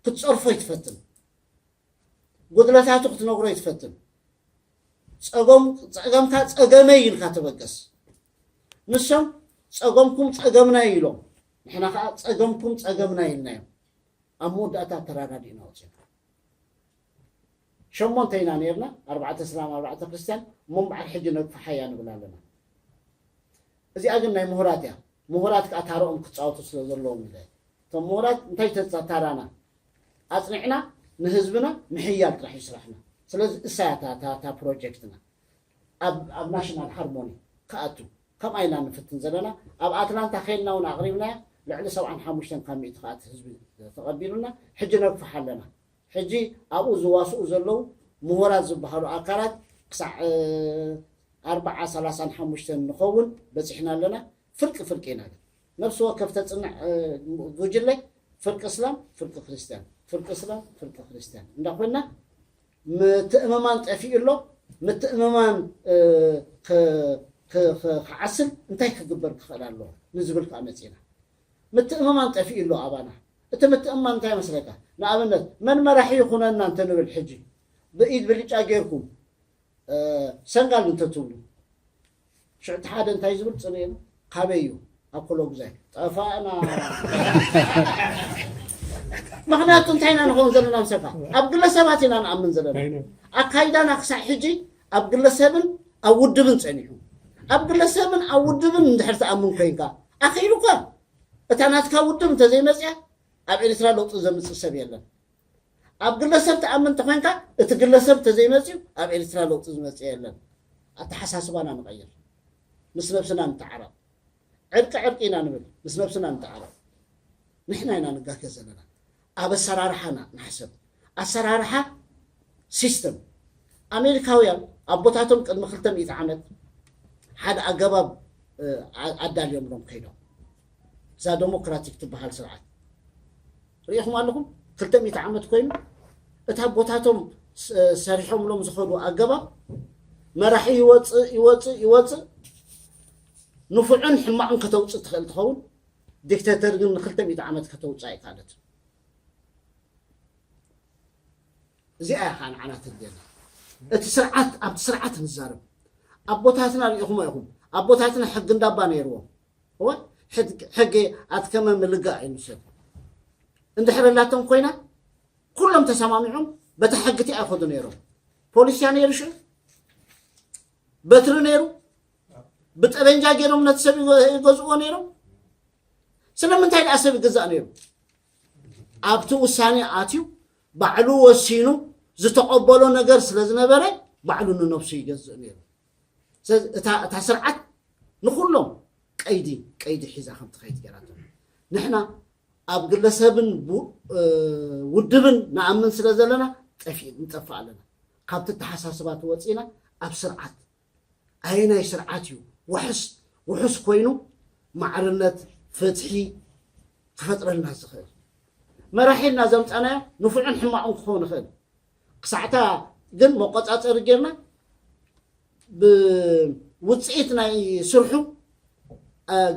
ክትፀርፎ ይትፈትን። ጉድለታቱ ክትነግሮ ይትፈትን። ፀገም ፀገምካ ፀገመይ ኢልካ ተበገስ። ንሶም ፀገምኩም ፀገምና ኢሎም፣ ንሕና ከዓ ፀገምኩም ፀገምና ኢልናዮም። ኣብ መወዳእታ ተረዳዲእና ወፂና። ሸሞንተ ኢና ነርና፣ ኣርባዕተ እስላም ኣርባዕተ ክርስትያን። እሞ እምበዓር ሕጂ ነግፍሓያ ንብል ኣለና። እዚኣ ግን ናይ ምሁራት እያ። ምሁራት ከዓ ታረኦም ክፃወቱ ስለ ዘለዎም ኢለ። እቶም ምሁራት እንታይ ተፃ ታራና ኣፅኒዕና ንህዝብና ምሕያል ጥራሕ እዩ ስራሕና። ስለዚ እሳ እያ እታ ፕሮጀክትና ኣብ ናሽናል ሃርሞኒ ክኣቱ ከምኣ ኢና ንፍትን ዘለና። ኣብ ኣትላንታ ኬንና እውን ኣቕሪብናያ። ልዕሊ ሰብዓን ሓሙሽተን ካብ ሚእቲ ክኣት ህዝቢ ተቐቢሉና። ሕጂ ነግፍሓ ኣለና። ሕጂ ኣብኡ ዝዋስኡ ዘለዉ ምሁራት ዝበሃሉ ኣካላት ክሳዕ ኣርባዓ ሰላሳን ሓሙሽተን ንኸውን በፂሕና ኣለና። ፍርቂ ፍርቂ ኢና ግን ነፍሲ ወከፍ ተፅንዕ ጉጅለ ፍርቂ እስላም ፍርቂ ክርስትያን ፍርቂ እስላም ፍርቂ ክርስትያን እንዳኮንና ምትእምማን ጠፊኡ ኣሎ። ምትእምማን ክዓስል እንታይ ክግበር ክኽእል ኣለዎ ንዝብል ከዓ መፂና። ምትእምማን ጠፊኡ ኣሎ ኣባና። እቲ ምትእምማን እንታይ መስለካ? ንኣብነት መን መራሒ ይኹነና እንተንብል ሕጂ ብኢድ ብልጫ ጌርኩም ሰንጋል እንተትብሉ ሽዕቲ ሓደ እንታይ ዝብል ፅንኤሉ ካበይ እዩ? ኣብ ኮሎጉዛይ ጠፋእና። ምክንያቱ እንታይ ኢና ንኸውን ዘለና ምሰካ ኣብ ግለሰባት ኢና ንኣምን ዘለና። ኣካይዳና ክሳዕ ሕጂ ኣብ ግለሰብን ኣብ ውድብን ፀኒሑ። ኣብ ግለሰብን ኣብ ውድብን እንድሕር ትኣምን ኮይንካ ኣኺሉካ እታ ናትካ ውድብ እንተዘይመፅያ ኣብ ኤርትራ ለውጢ ዘምፅእ ሰብ የለን። ኣብ ግለሰብ ትኣምን እንተኮይንካ እቲ ግለሰብ እንተዘይመፅዩ ኣብ ኤርትራ ለውጢ ዝመፅእ የለን። ኣተሓሳስባና ንቐይር፣ ምስ ነብስና ንተዓረቕ። ዕርቂ ዕርቂ ኢና ንብል፣ ምስ ነብስና ንተዓረቕ። ንሕና ኢና ንጋገ ዘለና። ኣብ ኣሰራርሓና ንሕሰብ። ኣሰራርሓ ሲስተም ኣሜሪካውያን ኣቦታቶም ቅድሚ ክልተ ሚእቲ ዓመት ሓደ ኣገባብ ኣዳልዮምሎም ከይዶም እዛ ዴሞክራቲክ ትበሃል ስርዓት ርኢኹም ኣለኹም። ክልተ ሚእቲ ዓመት ኮይኑ እታ ኣቦታቶም ሰሪሖምሎም ዝኸዱ ኣገባብ መራሒ ይወፅእ ይወፅእ ይወፅእ ንፉዕን ሕማቕን ከተውፅእ ትኽእል ትኸውን። ዲክተተር ግን ንክልተ ሚእቲ ዓመት ከተውፅእ ኣይከኣለትን። እዚኣ እያ ከዓ ንዓና ተድልየና። እቲ ስርዓት ኣብቲ ስርዓት ንዛረብ። ኣቦታትና ርኢኹሞ ኢኹም። ኣቦታትና ሕጊ እንዳባ ነይርዎም። እወ ሕጊ ኣትከመ ምልጋእ ኣይንውሰድ። እንድሕር ኣላቶም ኮይና ኩሎም ተሰማሚዖም በታ ሕጊ እቲኣ ይኸዱ ነይሮም። ፖሊስያ ነይሩ ሽዑ በትሪ ነይሩ ብጠበንጃ ገይሮም ነቲ ሰብ ይገዝእዎ ነይሮም። ስለምንታይ ደኣ ሰብ ይግዛእ ነይሩ? ኣብቲ ውሳኔ ኣትዩ ባዕሉ ወሲኑ ዝተቐበሎ ነገር ስለ ዝነበረ ባዕሉ ንነብሱ ይገዝእ ነይሩ። ስለዚ እታ እታ ስርዓት ንኹሎም ቀይዲ ቀይዲ ሒዛ ከም ትኸይድ ገይራቶ። ንሕና ኣብ ግለሰብን ውድብን ንኣምን ስለ ዘለና ጠፊእ ንጠፍእ ኣለና። ካብቲ ኣተሓሳስባ ተወፂና ኣብ ስርዓት ኣየናይ ስርዓት እዩ ውሕስ ውሑስ ኮይኑ ማዕርነት ፍትሒ ክፈጥረልና ዝኽእል መራሒ ኢልና ዘምፃናዮ ንፉዕን ሕማቕን ክኸውን ይኽእል። ክሳዕታ ግን መቆፃፀሪ ጌርና ብውፅኢት ናይ ስርሑ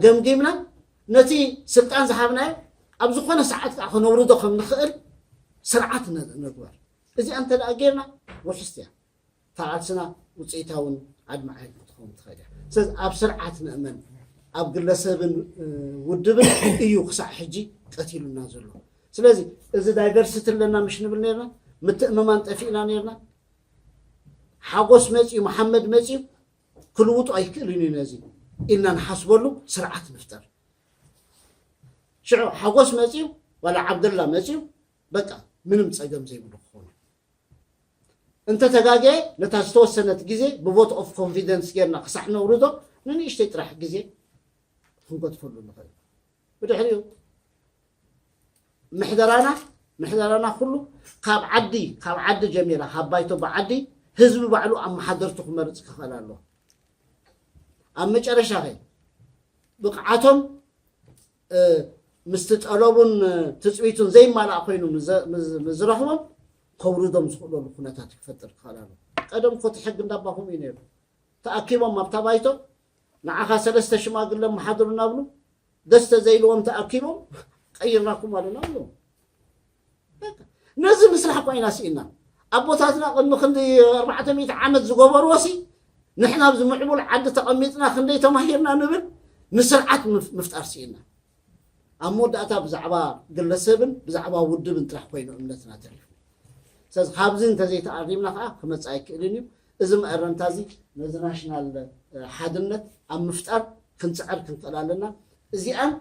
ገምጊምና ነቲ ስልጣን ዝሃብናዮ ኣብ ዝኾነ ሰዓት ከዓ ክነውርዶ ከም ንኽእል ስርዓት ንግበር። እዚኣ እንተ ደኣ ጌርና ውሕስቲ እያ። እታ ቃልስና ውፅኢታውን ኣድማዒ ክትኸውን ትኽእል እያ። ስለዚ ኣብ ስርዓት ንእመን፣ ኣብ ግለሰብን ውድብን እዩ ክሳዕ ሕጂ ቀቲሉና ዘሎ። ስለዚ እዚ ዳይቨርሲቲ ኣለና ምሽ ንብል ነርና፣ ምትእምማን ጠፊእና ነርና፣ ሓጎስ መፅዩ መሓመድ መፅዩ ክልውጡ ኣይክእልን እዩ ነዚ ኢልና ንሓስበሉ ስርዓት ንፍጠር። ሽዑ ሓጎስ መፅዩ ዋላ ዓብደላ መፅዩ በቃ ምንም ፀገም ዘይብሉ ክኾኑ እንተተጋገየ ነታ ዝተወሰነት ግዜ ብቮት ኦፍ ኮንፊደንስ ጌርና ክሳዕ ነውርዶ ንንእሽተይ ጥራሕ ግዜ ክንገድፈሉ ንኽእል። ብድሕሪኡ ምሕደራና ምሕደራና ኩሉ ካብ ዓዲ ካብ ዓዲ ጀሚራ ካብ ባይቶ ብዓዲ ህዝቢ ባዕሉ ኣመሓደርቱ ክመርፅ ክኽእል ኣለዎ። ኣብ መጨረሻ ኸ ብቕዓቶም ምስቲ ጠለቡን ትፅቢቱን ዘይማላእ ኮይኑ ምስ ዝረኽቦም ከውርዶም ዝኽእለሉ ኩነታት ክፈጥር ክኽእል ኣሎ። ቀደም እኮ እቲ ሕጊ እንዳባኹም እዩ ነይሩ። ተኣኪቦም ኣብታ ባይቶ ንዓኻ ሰለስተ ሽማግለ መሓድሩ እናብሉ ደስ ተዘይልዎም ተኣኪቦም ቀይርናኩም ኣለና ኣለዎም። ነዚ ምስራሕ እኳ ኢና ስኢና። ኣቦታትና ቅድሚ ክንዲ ኣርባዕተ ሚእቲ ዓመት ዝገበርዎ ሲ ንሕና ኣብዚ ምዕቡል ዓዲ ተቐሚጥና ክንደይ ተማሂርና ንብል ንስርዓት ምፍጣር ስኢና። ኣብ መወዳእታ ብዛዕባ ግለሰብን ብዛዕባ ውድብን ጥራሕ ኮይኑ እምነትና ተሪፉ። ስለዚ ካብዚ እንተዘይተኣሪምና ከዓ ክመፅእ ኣይክእልን እዩ። እዚ መእረምታ እዚ ነዚ ናሽናል ሓድነት ኣብ ምፍጣር ክንፅዕር ክንክእል ኣለና። እዚኣን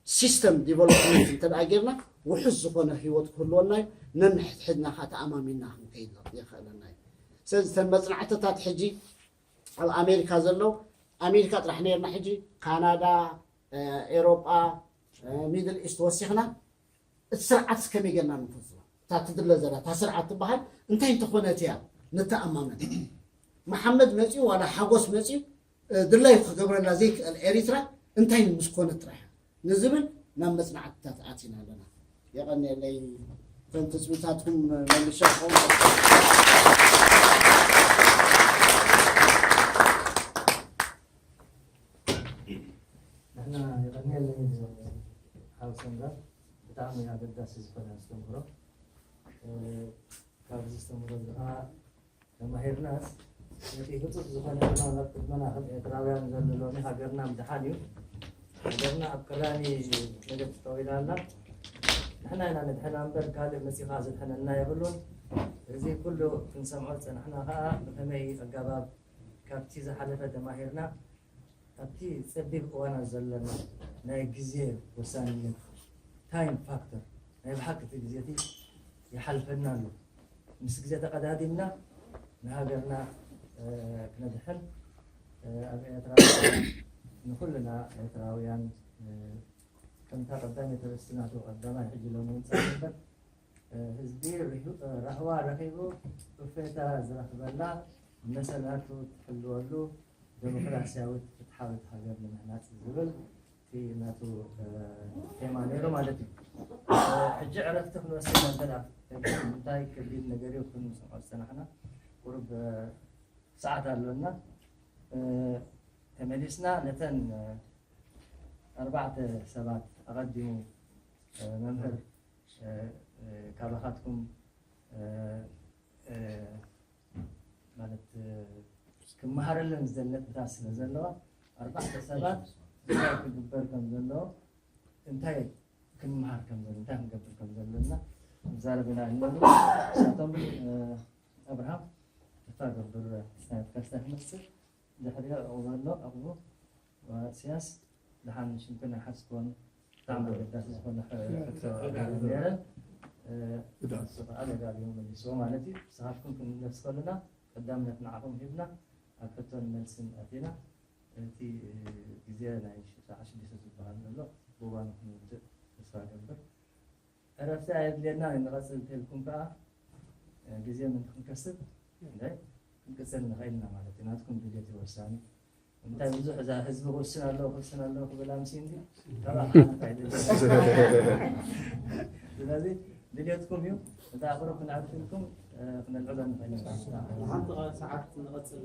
ሲስተም ዲቨሎፕመንት እንተ ደኣ ጌርና ውሑስ ዝኾነ ህይወት ክህልወና እዩ። ነንሕድሕድና ከዓ ተኣማሚንና ክንከይድ የኽእለና እዩ። ስለዚ እተን መፅናዕትታት ሕጂ ኣብ ኣሜሪካ ዘለዉ ኣሜሪካ ጥራሕ ነርና፣ ሕጂ ካናዳ፣ ኤሮጳ፣ ሚድል ኢስት ወሲኽና እቲ ስርዓት ከመይ ጌርና ንፈፅሞ? እታ ትድለ ዘላ እታ ስርዓት ትበሃል እንታይ እንተኾነት እያ ንተኣማመን። መሓመድ መፅዩ ዋላ ሓጎስ መፅዩ ድላዩ ክገብረላ ዘይክእል ኤሪትራ እንታይ ምስ ኮነት ጥራሕ ንዝብል ናብ መፅናዕትታት ኣቲና ኣለና። የቐንየለይ። እተን ትፅቢታትኩም መሊሻ ክኸውን ንሕና የቐንየለይ ሓውሰንጋ ብጣዕሚ ኣገዳሲ ዝኾነ ኣስተምህሮ። ካብዚ ኣስተምህሮ እዚ ከዓ ተማሂርናስ ነቲ ህፁፅ ዝኾነ ዕማም ኣብ ቅድመና ከም ኤርትራውያን ዘሎ ሎሚ ሃገርና ምድሓን እዩ። ሃገርና ኣብ ቀዳሚ መደብ ጠው ኢላ ኣላ። ንሕና ኢና ንድሕና እምበር ካልእ መፂኻ ዝድሕነና የብሉን። እዚ ኩሉ ክንሰምዖ ዝፀናሕና ከዓ ብኸመይ ኣገባብ ካብቲ ዝሓለፈ ተማሂርና ኣብቲ ጸቢብ እዋና ዘለና ናይ ግዜ ወሳንነት ታይም ፋክተር ናይ ብሓቂ እቲ ግዜ እቲ ይሓልፈና ኣሎ። ምስ ግዜ ተቐዳዲምና ንሃገርና ክነድሕን ኣብ ኤርትራ ንኩልና ኤርትራውያን ከምታ ቀዳመይቲ ርእስቲ ናቱ ቀዳማይ ሕጂ ሎሚ ምምጻእ እምበር ህዝቢ ራህዋ ረኺቡ እፎይታ ዝረኽበላ መሰላቱ ትሕልወሉ ዴሞክራስያዊት ፍትሓዊት ሃገር ንምህናፅ ዝብል እቲ ናቱ ቴማ ነይሩ ማለት እዩ። ሕጂ ዕረፍቲ ክንወስድ እንተዳ እንታይ ከቢድ ነገር እዩ ክንሰምዖ ዝፀናሕና ቁሩብ ሰዓት ኣሎና። ተመሊስና ነተን ኣርባዕተ ሰባት ኣቐዲሙ መምህር ካባኻትኩም ማለት ክመሃረለን ዝደሊ ነጥብታት ስለ ዘለዋ ኣርባዕተ ሰባት እንታይ ክግበር ከም ዘለዎ እንታይ ክንመሃር ከም ዘሎ እንታይ ክንገብር ከም ዘለና ንዛረብ ኢና ኣለና። ንሳቶም ኣብርሃም ተፋገብር ስናይት ከስታ ክመስል ድሕሪኡ ዕቑብ ኣሎ ዕቑቡ ስያስ ደሓን ሽምክን ኣይሓዝክዎን ብጣዕሚ ኣገዳሲ ዝኾነ ሕቶ ነይረን። እሱ ከዓ ደጋጊሙ መሊስዎ ማለት እዩ። ንስኻትኩም ክንመለስ ከለና ቀዳምነት ንዓኹም ሂብና ኣብ ሕቶን መልስን ኣቲና እቲ ግዜ ናይ ሰዓት ሽዱሽተ ዝበሃል ዘሎ ብእዋኑ ክንውድእ ተስፋ እገብር። ዕረፍቲ ኣየድልየናን እዩ። ንቐፅል እንተልኩም ከዓ ግዜ ምእንቲ ክንከስብ ክንደይ ክንቅፅል ንኽእል ኢና ማለት እዩ። ናትኩም ድልየት እዩ ወሳኒ። እንታይ ብዙሕ እዛ ህዝቢ ክውስን ኣለዎ ክውስን ኣለዎ ክብል ኣምሲ እንዲ ካብኣ ክሓልፍ ኣይደልን። ስለዚ ድልየትኩም እዩ። እዛ ኣኽብሮ ክነዕርፍልኩም ክነልዕሎ ንኽእል ኢና። ሓንቲ ሰዓት ንቐፅል።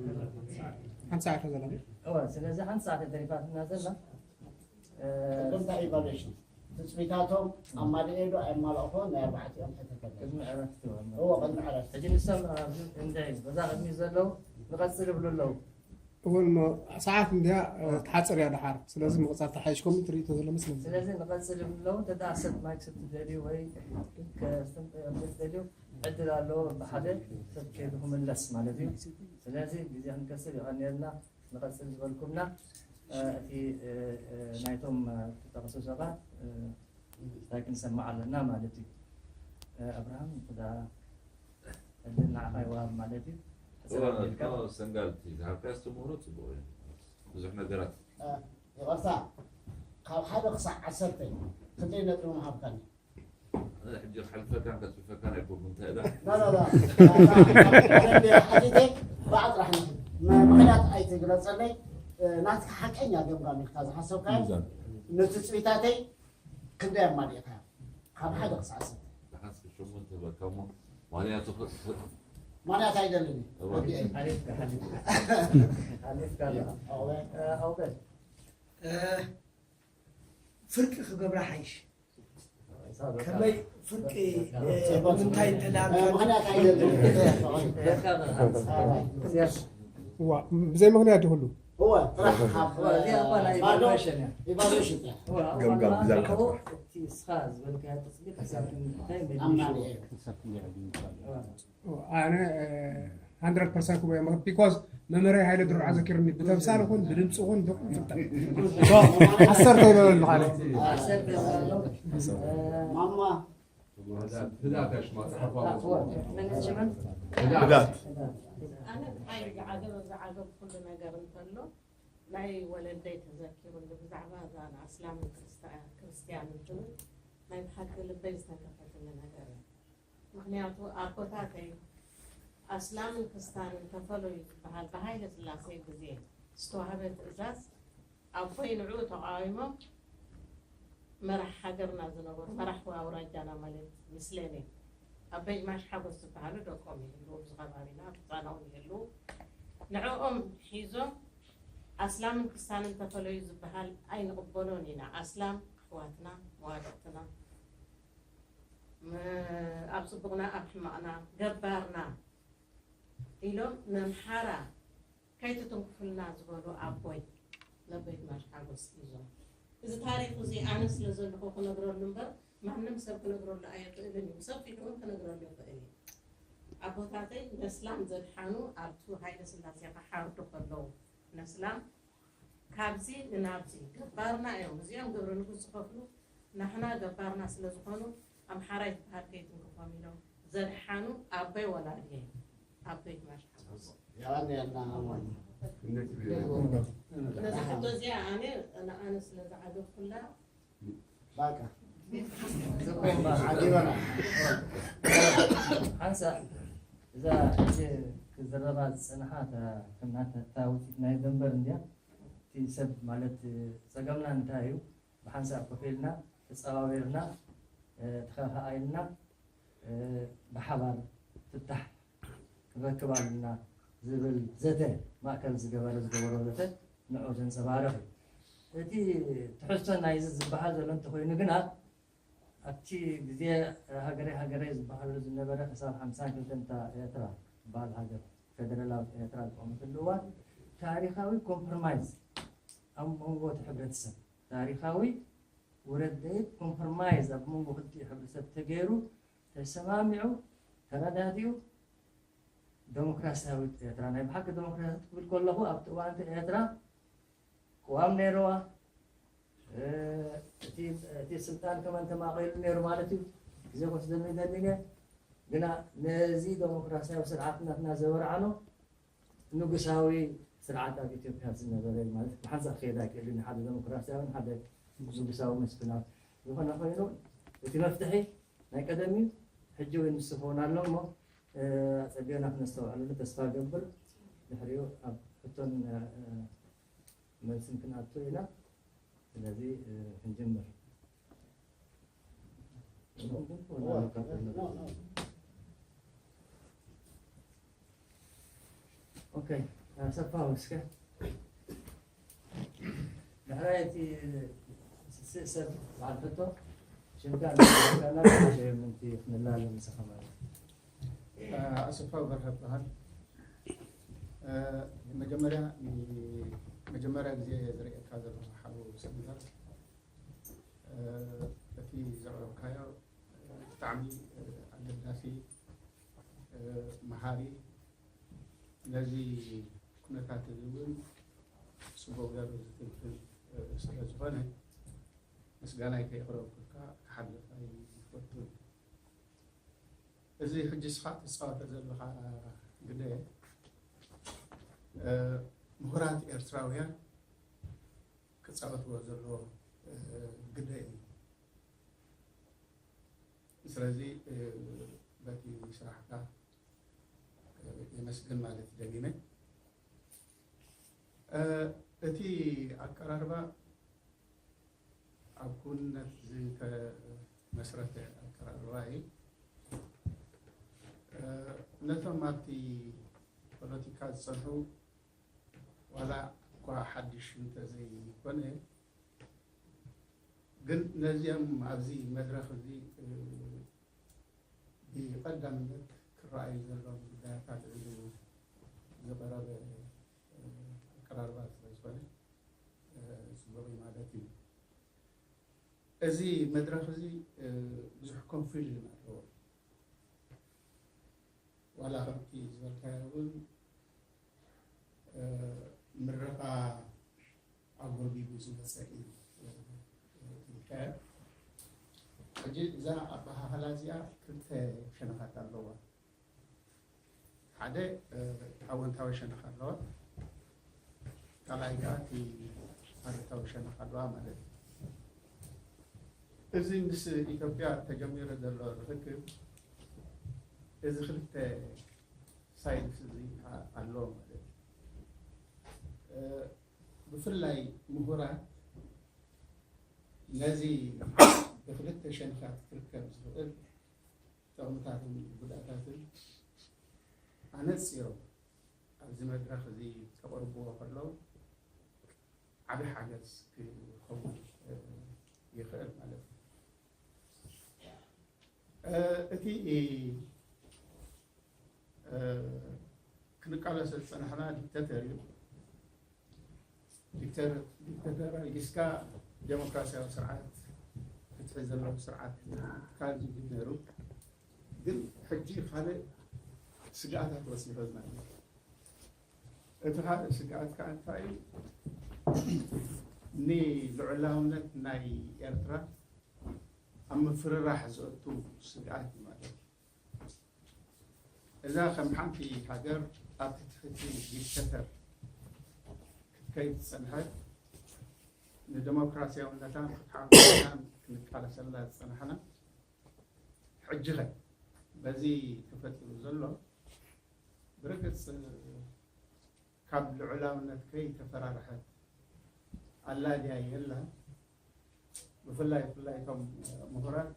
ሓንቲ ሰዓት ዘላ እወ ስለዚ ሓንቲ ሰዓት ተሪፋትና ዘላ ቅድም እንታይ ኢቫሉዌሽን ትፅቢታቶም ኣማሊኤ ዶ ኣየማላእኹን ናይ ኣርባዕቲኦም ሕተተለ ቅድሚ ዕረፍቲ እዎ ቅድሚ ዕረፍቲ ሕጂ ንሶም እንታይ በዛ ቅድሚ ዘለዉ ንቐፅል ይብሉ ኣለዉ እውን ሰዓት እንዲያ ትሓፅር እያ ደሓር ስለዚ ምቕፃል ተሓይሽኩም ትርኢቶ ዘሎ መስለኒ ስለዚ ንቐፅል ይብሉ ኣለዉ እንተ ደኣ ሰብ ማይክ ሰብ ትደልዩ ወይ ከስተምጠ ትደልዩ ዕድል ኣለዎ ብሓደ ሰብ ከይዱ ክምለስ ማለት እዩ ስለዚ ግዜ ክንከስብ ይቐንየልና ንቐፅል ዝበልኩምና እቲ ናይቶም ተጠቕሱ ሰባት እንታይ ክንሰማዕ ኣለና ማለት እዩ ኣብርሃም እዳ ዕድል ንዓኻ ይወሃብ ማለት እዩ ሰንጋል ዝሃብካ ኣስተምህሮ ፅቡቅ እዩ ብዙሕ ነገራት ይቐርታ ካብ ሓደ ክሳዕ ዓሰርተ ክንደይ ነጥቢ ምሃብካኒ ሕጂ ክሓልፈካን ከፅፈካን ኣይኮንኩ እንታይ እዳ ሓቲተ ብዓጥራሕ ምክንያት ኣይትግለፀለይ ናትካ ሓቀኛ ገምጋም ኢልካ ዝሓሰብካዮ ንትፅቢታተይ ክንደይ ኣማሊእካ ካብ ሓደ ክሳዕ ዓሰርተ ደሓን እስኪ ሸሞንተ በልካ እሞ ማንያቱ ማንያት ኣይደልን ሓሊፍካ ሓሊፍካ ሓሊፍካ ኣለኻ ኣውበል ፍርቂ ክገብራ ሓይሽ ከመይ ፍርቂ ንምንታይ እንተ ደኣ ብዘይ ምክንያት ይሁሉ ገምጋም ብዛዕባ እቲ እስኻ ዝበልካዮ ጥፅቢ ክሳብ እንታይ ኣነ hundred percent ክብሎ እየ። Because መምህረይ ሃይለ ድሮ ኣዘኪርኒ፣ ብተምሳል ይኹን ብድምፂ ይኹን ብቁም ፍልጠት። So፣ ዓሰርተ ይበለሉ ካልእ። ማማ። ህዳት፣ ህዳት ያሽማ፣ ጽሐፋ። ህዳት። ኣነ እንታይ ዝዓገብ፣ ዝዓገብ ኩሉ ነገር እንተሎ፣ ናይ ወለደይ ተዘኪሩኒ፣ ብዛዕባ እዛ ኣስላምን ክርስታ-፣ ክርስትያንን ትብል ናይ ብሓቂ ልበይ ዝተከፈትኒ ነገር እዩ። ምኽንያቱ ኣቦታተይ ኣስላምን ክስታንን ተፈለዩ ዝበሃል ብሃይለ ስላሴ ግዜ ዝተዋህበ ትእዛዝ ኣቦይ ንዕኡ ተቃዊሞም መራሕ ሃገርና ዝነበሩ፣ መራሕ ኣውራጃና ማለት ምስለኔ ኣበይ ማሽ ሓጎስ ዝበሃሉ ደቆም ይህልዉ፣ ኣብዚ ከባቢና ብፃናኦም ይህልዉ። ንዕኦም ሒዞም ኣስላምን ክስታንን ተፈለዩ ዝበሃል ኣይንቕበሎን ኢና። ኣስላም ኣሕዋትና፣ መዋድቕትና፣ ም-፣ ኣብ ጽቡቕና ኣብ ሕማቕና ገባርና ኢሎም ነምሓራ ከይትትንክፉልና ዝበሉ ኣቦይ ለበይት ማሽ ሓጎስ ሒዞም። እዚ ታሪኽ እዚ ኣነ ስለ ዘለኹ ክነግረሉ እምበር ማንም ሰብ ክነግረሉ ኣይኽእልን እዩ። ሰፊሑ እውን ክነግረሉ ይኽእል እዩ። ኣቦታተይ ነስላም ዘድሓኑ ኣብቱ ሃይለ ስላሴ ክሓርዱ ከለዉ ነስላም ካብዚ ንናብዚ ገባርና እዮም። እዚኦም ግብሪ ንጉስ ዝኸፍሉ ናህና ገባርና ስለ ዝኾኑ ኣምሓራይ ዝበሃል ከይትንክፎም ኢሎም ዘድሓኑ ኣቦይ ወላዲየይ ኣቦይ ማሽ ሓጎስ። ያኔ ያና አማን። እነዚ ሕቶ እዚኣ ኣነ ንኣነ ስለ ዝዓገብኩላ ባቃ። ዓጊበና። ሓንሳእ እዛ ሕጂ ክዝረባ ዝጸንሓ እታ ከም ናተ-፣ እታ ውጽኢት ናይ ደንበር እንድያ። እቲ ሰብ ማለት ጸገምና እንታይ እዩ? ብሓንሳእ ኮፍ ኢልና ተጸዋዊርና፣ እ፣ ተኸኻኣኢልና፣ እ፣ ብሓባር ፍታሕ ክንረክብ ኣለና ዝብል ዘተ ማእከል ዝገበረ ዝገበሮ ዘተ ንዑ ዘንጸባርቕ እዩ። እቲ ትሕዝቶ ናይዚ ዝበሃል ዘሎ እንተኾይኑ ግና ኣብቲ ግዜ ሃገረይ ሃገረይ ዝበሃሉ ዝነበረ ክሳብ ሓምሳን ክልተን እታ ኤርትራ ዝበሃል ሃገር ፌደራላዊት ኤርትራ ዝቆመትሉ እዋን ታሪኻዊ ኮምፕሮማይዝ ኣብ መንጎ እቲ ሕብረተሰብ ታሪኻዊ ውረድ ዘይት ኮምፕሮማይዝ ኣብ መንጎ ክልቲኡ ሕብረተሰብ ተገይሩ ተሰማሚዑ ተረዳዲኡ ደሞክራሲያዊት ኤርትራ ናይ ብሓቂ ደሞክራሲያዊት ክብል ከለኹ ኣብቲ እዋን እቲ ኤርትራ ቅዋም ነይርዋ። እ፣ እቲ፣ እቲ ስልጣን ከመን ተማቒሉ ነይሩ ማለት እዩ። ግዜ ክወስደኒ ይደሊ እየ። ግና ነዚ ደሞክራሲያዊ ስርዓት ናትና ዘበርዓኖ ንጉሳዊ ስርዓት ኣብ ኢትዮጵያ ዝነበረ እዩ ማለት ብሓንሳእ ክኸይድ ኣይክእልን እዩ። ሓደ ደሞክራሲያዊ ሓደ ንጉሳዊ መስፍናዊ ዝኾነ ኮይኑ እቲ መፍትሒ ናይ ቀደም እዩ። ሕጂ እውን ንሱ ክኸውን ኣሎ እሞ፣ እ፣ ኣጸቢቕና ክነስተውዕለሉ ተስፋ እገብር። ድሕሪኡ ኣብ ሕቶን፣ እ፣ እ፣ መልስን ክንኣቱ ኢና። ስለዚ፣ እ፣ ክንጅምር። ኦኬ፣ ኣሰፋ እስከ ድሕራይ እቲ ስእሰብ በዓል ሕቶ ሽምካ እናተወከልና ሽምንቲ ክንላለ ምሳኻ ማለት እዩ። ኣሰፋ በርሀ እበሃል። መጀመርያ፣ መጀመርያ ግዜ ዝርእየካ ዘለኹ ሓው ሰሚራ፣ እቲ ዘቕረብካዮ ብጣዕሚ ኣገዳሲ፣ መሃሪ፣ ነዚ ኩነታት እዚ እውን ጽቡቕ ገይሩ ዝትንትን ስለ ዝኾነ ምስጋናይ ከየቕረብኩልካ ክሓልፍ ኣይፈቱን። እዚ ሕጂ ንስኻ ትጻወቶ ዘለኻ ግደ፣ እ፣ ምሁራት ኤርትራውያን ክጻወትዎ ዘለዎ፣ እ፣ ግደ እዩ። ስለዚ፣ እ፣ በቲ ስራሕካ፣ እ፣ የመስግን ማለት ደጊመ። እ፣ እቲ ኣቀራርባ ኣብ ክውንነት ዝተመስረተ ኣቀራርባ እዩ። እ፣ ነቶም ኣብቲ ፖለቲካ ዝጸንሑ ዋላ እኳ ሓድሽ እንተዘይኮነ፣ ግን ነዚኦም ኣብዚ መድረኽ እዚ፣ እ፣ ብቐዳምነት ክረኣዩ ዘለዎም ጉዳያት ኣልዒሉ ዝቐረበ፣ እ፣ ኣቀራርባ ስለ ዝኾነ፣ እ፣ ጽቡቕ እዩ ማለት እዩ። እዚ መድረኽ እዚ፣ እ፣ ብዙሕ ኮንፊውዥን ኣለዎ። ዋላ ከምቲ ዝበልካዮ እውን ምረቓ ኣጎልቢቡ ዝመፀ እዩ። ሕጂ እዛ ኣበሃህላ እዚኣ ክልተ ሸነኻት ኣለዋ። ሓደ ኣወንታዊ ሸነኽ ኣለዋ፣ ካልኣይ ከዓ እቲ ኣሉታዊ ሸነኽ ኣለዋ ማለት እዩ። እዚ ምስ ኢትዮጵያ ተጀሚሩ ዘሎ ርክክብ እዚ ክልተ ሳይድስ እዚ ኣለዎ ማለት እዩ። ብፍላይ ምሁራት ነዚ ብክልተ ሸነኻት ክርከብ ዝኽእል ጥቕምታትን ጉድኣታትን ኣነፂሮም ኣብዚ መድረኽ እዚ ከቕርብዎ ከለዉ ዓቢ ሓገዝ ክኸውን ይኽእል ማለት እዩ። እቲ ክንቃለሰ ዝፀናሕና ዲክተተር እዩ። ዲክተተር ዲክተተር ሪጊስካ ዴሞክራሲያዊ ስርዓት ፍትሒ ዘለዎ ስርዓት ትካል ዝብል ነይሩ። ግን ሕጂ ካልእ ስግኣታት ወሲኸልና እዩ። እቲ ካልእ ስግኣት ከዓ እንታይ እዩ? ንልዑላውነት ናይ ኤርትራ ኣብ ምፍርራሕ ዘእቱ ስግኣት እዩ ማለት እዩ። እዛ ከም ሓንቲ ሃገር ኣብ ትሕቲ ዲክተተር ክትከይድ ዝጸንሐት ንደሞክራሲያውነታን ፍትሓውነታን ክንቃለሰላ ዝጸናሕና ሕጂ ኸ በዚ ተፈጢሩ ዘሎ ብርግጽ ካብ ልዑላውነት ከይተፈራርሐት ኣላ ድያ የላን? ብፍላይ ብፍላይ እቶም ምሁራት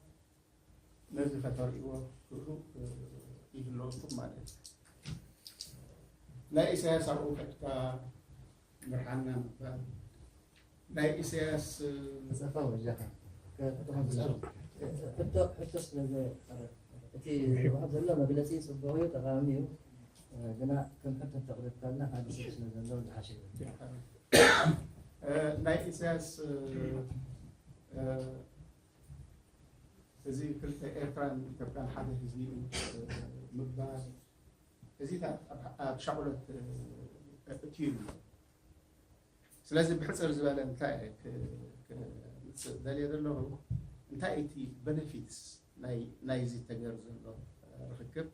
ነዚ ከተርእይዎ ትኽእሉ ይህልወኩም ማለት እዩ። ናይ ኢሳያስ ኣብኡ ከድካ ምርሓና ምባል ናይ ኢሳያስ ተሰፋ ወጃኻ ሕቶ ሕቶ ስለ እቲ ዝወሃብ ዘሎ መግለፂ ፅቡቕ እዩ፣ ጠቓሚ እዩ። ግና ከም ሕቶ ተቕርብካልና ሓደ ሰብ ስለ ዘሎ ዝሓሸ እዩ። ናይ ኢሳያስ እዚ ክልተ ኤርትራን ኢትዮጵያን ሓደ ህዝቢ እዩ ምባል እዚታት ኣብ ሻቕሎት እትዩ። ስለዚ ብሕፅር ዝበለ እንታይ ክምፅእ ደልየ ዘለኹ እንታይ እቲ ቤነፊትስ ናይዚ ተገር ዘሎ ርክክብ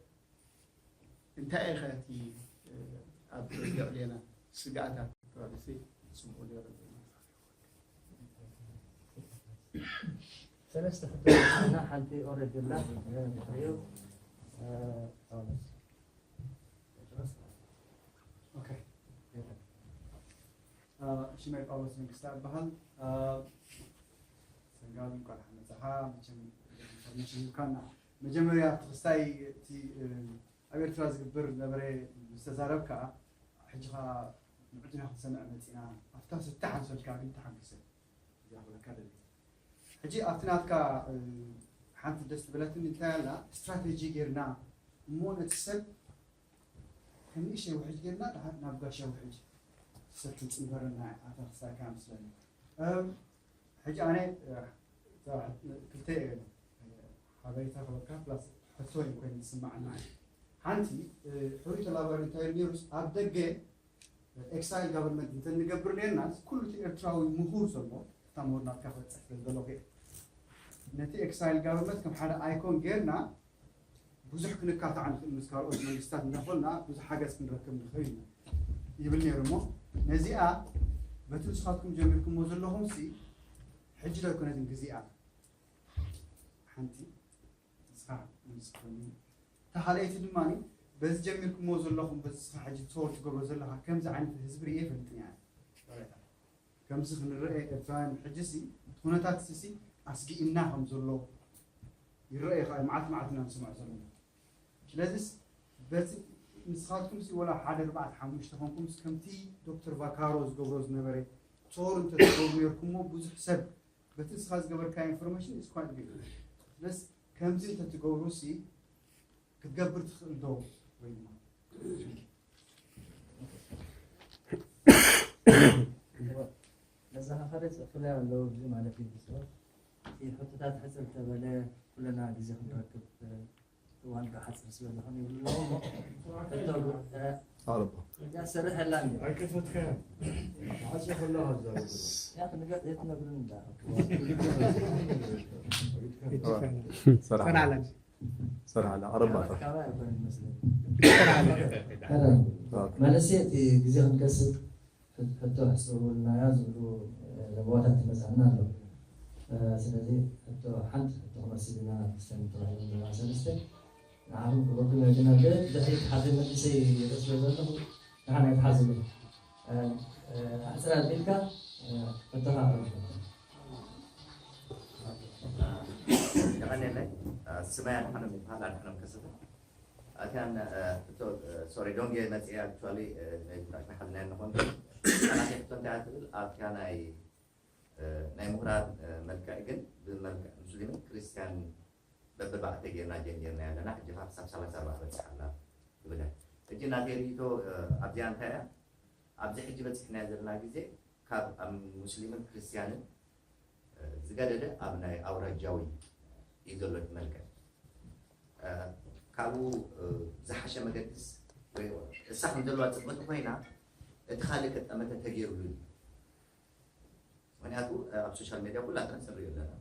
እንታይ ኢኸ እቲ ኣብ ልዕሌና ስግኣታት ክባልሲ ፅቡቅ ገይሩ ሰለስተ ሕቶ ና ሓንቲ ኦረድ ላ እዩ ፓውሎስ ሽመይ ጳውሎስ መንግስታ ይበሃል። ሰንጋል እንኳን ሓመፀኻ መቸም ኢንፎርሜሽን ይብካና መጀመርያ ክስታይ እቲ ኣብ ኤርትራ ዝግበር ዝነበረ ዝተዛረብካ ሕጂ ኸዓ ንዑ ዲና ክንሰምዕ መፂና ኣብታ ስታሕ ኣምሰልካ ግን ተሓጊሰ እዚኣ ክብለካ ደሊ ሕጂ ኣብቲ ናትካ ሓንቲ ደስ ትብለትኒ እንታይ ኣላ ስትራቴጂ ጌርና እሞ ነቲ ሰብ ከም ንእሽተይ ውሕጅ ጌርና ድሓር ናብ ጋሻ ውሕጅ ሰብ ክንፅንበረና ኣታ ክሳካ መስለኒ ሕጂ ኣነ ክልተ እየ ሓበሬታ ክበካ ፕላስ ሕቶ እዩ ኮይኑ ዝስማዓና ሓንቲ ሕሩይ ተላባሪ እንታይ ነሩስ ኣብ ደገ ኤክሳይል ጋቨርንመንት እንተንገብር ነርና ኩሉ እቲ ኤርትራዊ ምሁር ዘሎ እታ ምሁር ናትካ ክበፅሕ ስለ ዘሎ ነቲ ኤክሳይል ጋቨርንመንት ከም ሓደ ኣይኮን ጌርና ብዙሕ ክንካታዕ ንኽእል ምስ ካልኦት መንግስታት እንዳኾልና ብዙሕ ሓገዝ ክንረክብ ንኽእል ኢና ይብል ነይሩ እሞ ነዚኣ በቲ ንስኻትኩም ጀሚርኩሞ ዘለኹም ሲ ሕጂ ዶ ኣይኮነትን ግዜኣ ሓንቲ ንስኻ ምስክርኒ እታ ካልኣይቲ ድማ በዚ ጀሚርኩሞ ዘለኹም በዚ ስኻ ሕጂ ትወር ትገብሮ ዘለኻ ከምዚ ዓይነት ህዝቢ ርየ ይፈልጥን እያ ከምዚ ክንረአ ኤርትራውያን ሕጂ ሲ ኩነታት ሲ ኣስጊእና ከም ዘሎ ይረአ ይኽእል መዓልቲ መዓልቲ ኢና ንስምዖ ዘለና ስለዚስ በቲ ንስኻትኩም ሲ ወላ ሓደ ኣርባዕተ ሓሙሽተ ኮንኩም ከምቲ ዶክተር ቫካሮ ዝገብሮ ዝነበረ ቶር እንተትገብሩ ነርኩሞ ብዙሕ ሰብ በቲ ንስኻ ዝገበርካ ኢንፎርሜሽን is quite good ስለስ ከምዚ እንተትገብሩ ሲ ክትገብር ትኽእል ዶ ወይ ድማ መዘኻኸሪ ጽሑፍላይ ኣለዉ እዚ ማለት እዩ ብስሩ እቲ ሕቶታት ሕጽር ተበለ ኩለና ግዜ ክንረክብ እዋን ክሓፅር ስለ ዝኾነ ይብሉ ኣለዉ እሞ፣ ሕቶ፣ እ፣ ኣረባ። እዛ ሰርሐላ እንዲ። ኣይከፈትካያን። ሓፂ ከለኻ ትዛረብ ዘለኻ። ያ ክንገ-፣ የትነግሩን እንዳ። ሰርሓላ። ሰርሓላ። ኣረባ። ካባ ኣይኮነን መስለኒ። ኦኬ። ማለት እቲ ግዜ ክንከስብ ሕቶ ኣስተውዕልናያ ዝብሉ ለበዋታት ይመጽኣና ኣሎ። ስለዚ ሕቶ ሓንቲ ሕቶ ክመልስ ኢልና ክስተን ተባሂሉ ዘለዋ ሰለስተ ንዓኹም ክበኩም እያ። ግን ኣብ ድሕሪት ሓንቲ መልሰይ ይረስሎ ዘለኹ ንዓና ይትሓዝሉ። ኣሕጽር ኣቢልካ ሕቶኻ ኣቕርብ። የቐንየለይ። ስመይ ኣድሓኖም ይበሃል፣ ኣድሓኖም ከሰተ። ኣትያን፣ እ፣ ሕቶ፣ እ፣ ሶሪ፣ ዶንጌ መጽየ፣ ኣክቹዋሊ፣ እ፣ ናይ ብራክ ናይ ሓዝና ንኾን። ኣናተ ሕቶ እንታይ እያ ትብል? ኣብትያ ናይ፣ እ፣ ናይ ምሁራት፣ እ፣ መልክዕ ግን ብመልክዕ ሙስሊምን ክርስትያን በብባዕተ ጌርና ጀሚርና ያለና፣ ሕጂ ካብ ክሳብ ሰላሳ ኣርባዕተ በጽሓ ኣላ ትብል እያ። ሕጂ ናተይ ርእይቶ፣ እ፣ ኣብዚኣ እንታይ እያ? ኣብዚ ሕጂ በጽሕናዮ ዘለና ግዜ ካብ ኣብ ሙስሊምን ክርስትያንን ዝገደደ ኣብ ናይ ኣውራጃዊ እዩ ዘሎ እቲ መልክዕ። ካብኡ ዝሓሸ መገድስ ወይ እሳ ከም ዘለዋ ጽብቕቲ ኮይና እቲ ካልእ ከጠመተ ተገይሩሉ እዩ። ምክንያቱ ኣብ ሶሻል ሜድያ ኩላትና ንሪኦ ኣለና።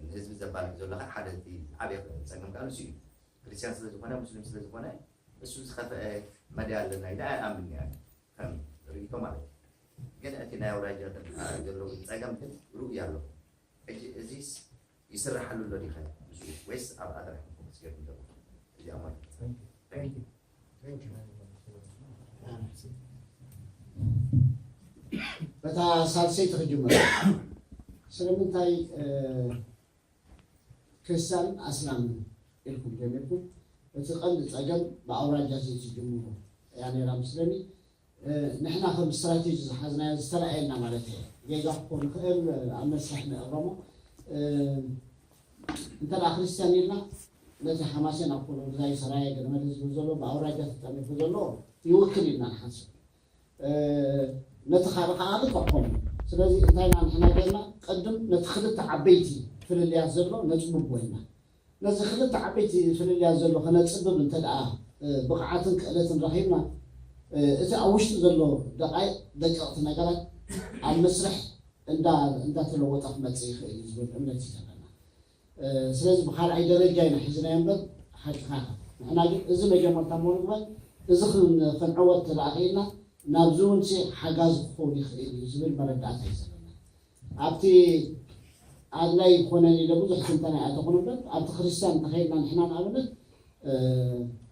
ንህዝቢ ዘባልዕ ዘሎ ከዓ ሓደ እቲ ዓብዪ ጸገም ከዓ ንሱ እዩ። ክርስትያን ስለ ዝኾነ፣ ሙስሊም ስለ ዝኾነ እሱ ዝኸፍአ መድያ ኣለና ኢለ ኣይኣምን እየ። ከም ርእይቶ ማለት እዩ። ግን እቲ ናይ ኣውራጃ ዘለዉ ጸገም ግን ርኡይ ኣሎ። ሕጂ እዚስ ይስራሓሉ ኣሎ ዲኸ? ምስኡ ወይስ ኣብ ኣጥራሕ ፎከስ ገይርኩም ዘለኹም? እዚኣ ማለት እዩ። Thank you. Thank you. Thank you. በታ ሳልሰይቲ ክጅምር። ስለምንታይ፣ እ፣ ክርስትያንን ኣስላምን ኢልኩም ጀሚርኩም፣ እቲ ቀንዲ ጸገም ብኣውራጃ ዘይትጅምሩ እያ ነይራ ምስለኒ። እ፣ ንሕና ከም ስትራቴጂ ዝሓዝናዮ ዝተረኣየና ማለት እየ። ጌጋ ክኾን ይኽእል፣ ኣብ መስርሕ ንእረሞ። እ፣ እንተ ደኣ ክርስትያን ኢልና፣ ነቲ ሓማሴን ኣብ ኮሎምዛይ ሰራየ ገለመለ ዝብል ዘሎ ብኣውራጃ ተጠርኒፉ ዘሎ ይውክል ኢልና ንሓስብ። እ፣ ነቲ ካልእ ከዓ ልክዕ ከምኡ። ስለዚ እንታይ ኢና ንሕና ጌርና? ቅድም ነቲ ክልተ ዓበይቲ ፍልልያት ዘሎ ነጽብቦ ኢና። ነዚ ክልተ ዓበይቲ ፍልልያት ዘሎ ከነጽብብ እንተ ደኣ፣ እ፣ ብቕዓትን ክእለትን ረኺብና፣ እ፣ እቲ ኣብ ውሽጢ ዘሎ ደቓይቕ ደቀቕቲ ነገራት ኣብ መስርሕ እንዳ-፣ እንዳተለወጠ ክመጽእ ይኽእል እዩ ዝብል እምነት እዩ ዘለና። እ፣ ስለዚ ብኻልኣይ ደረጃ ኢና ሒዝናዮ እምበር፣ ሓቅኻ ንሕና ግን እዚ መጀመርታ እሞ ንግበር፣ እዚ ክን-፣ ክንዕወት እንተ ደኣ ክኢልና፣ ናብዚ እውን ሲ ሓጋዚ ክኸውን ይኽእል እዩ ዝብል መረዳእታ እዩ ዘለና። ኣብቲ ኣድላይ ይኾነን ኢለ ብዙሕ ትንተና ኣይኣተኹን እምበር፣ ኣብቲ ክርስትያን እንተኸይድና ንሕና ንኣብነት፣ እ፣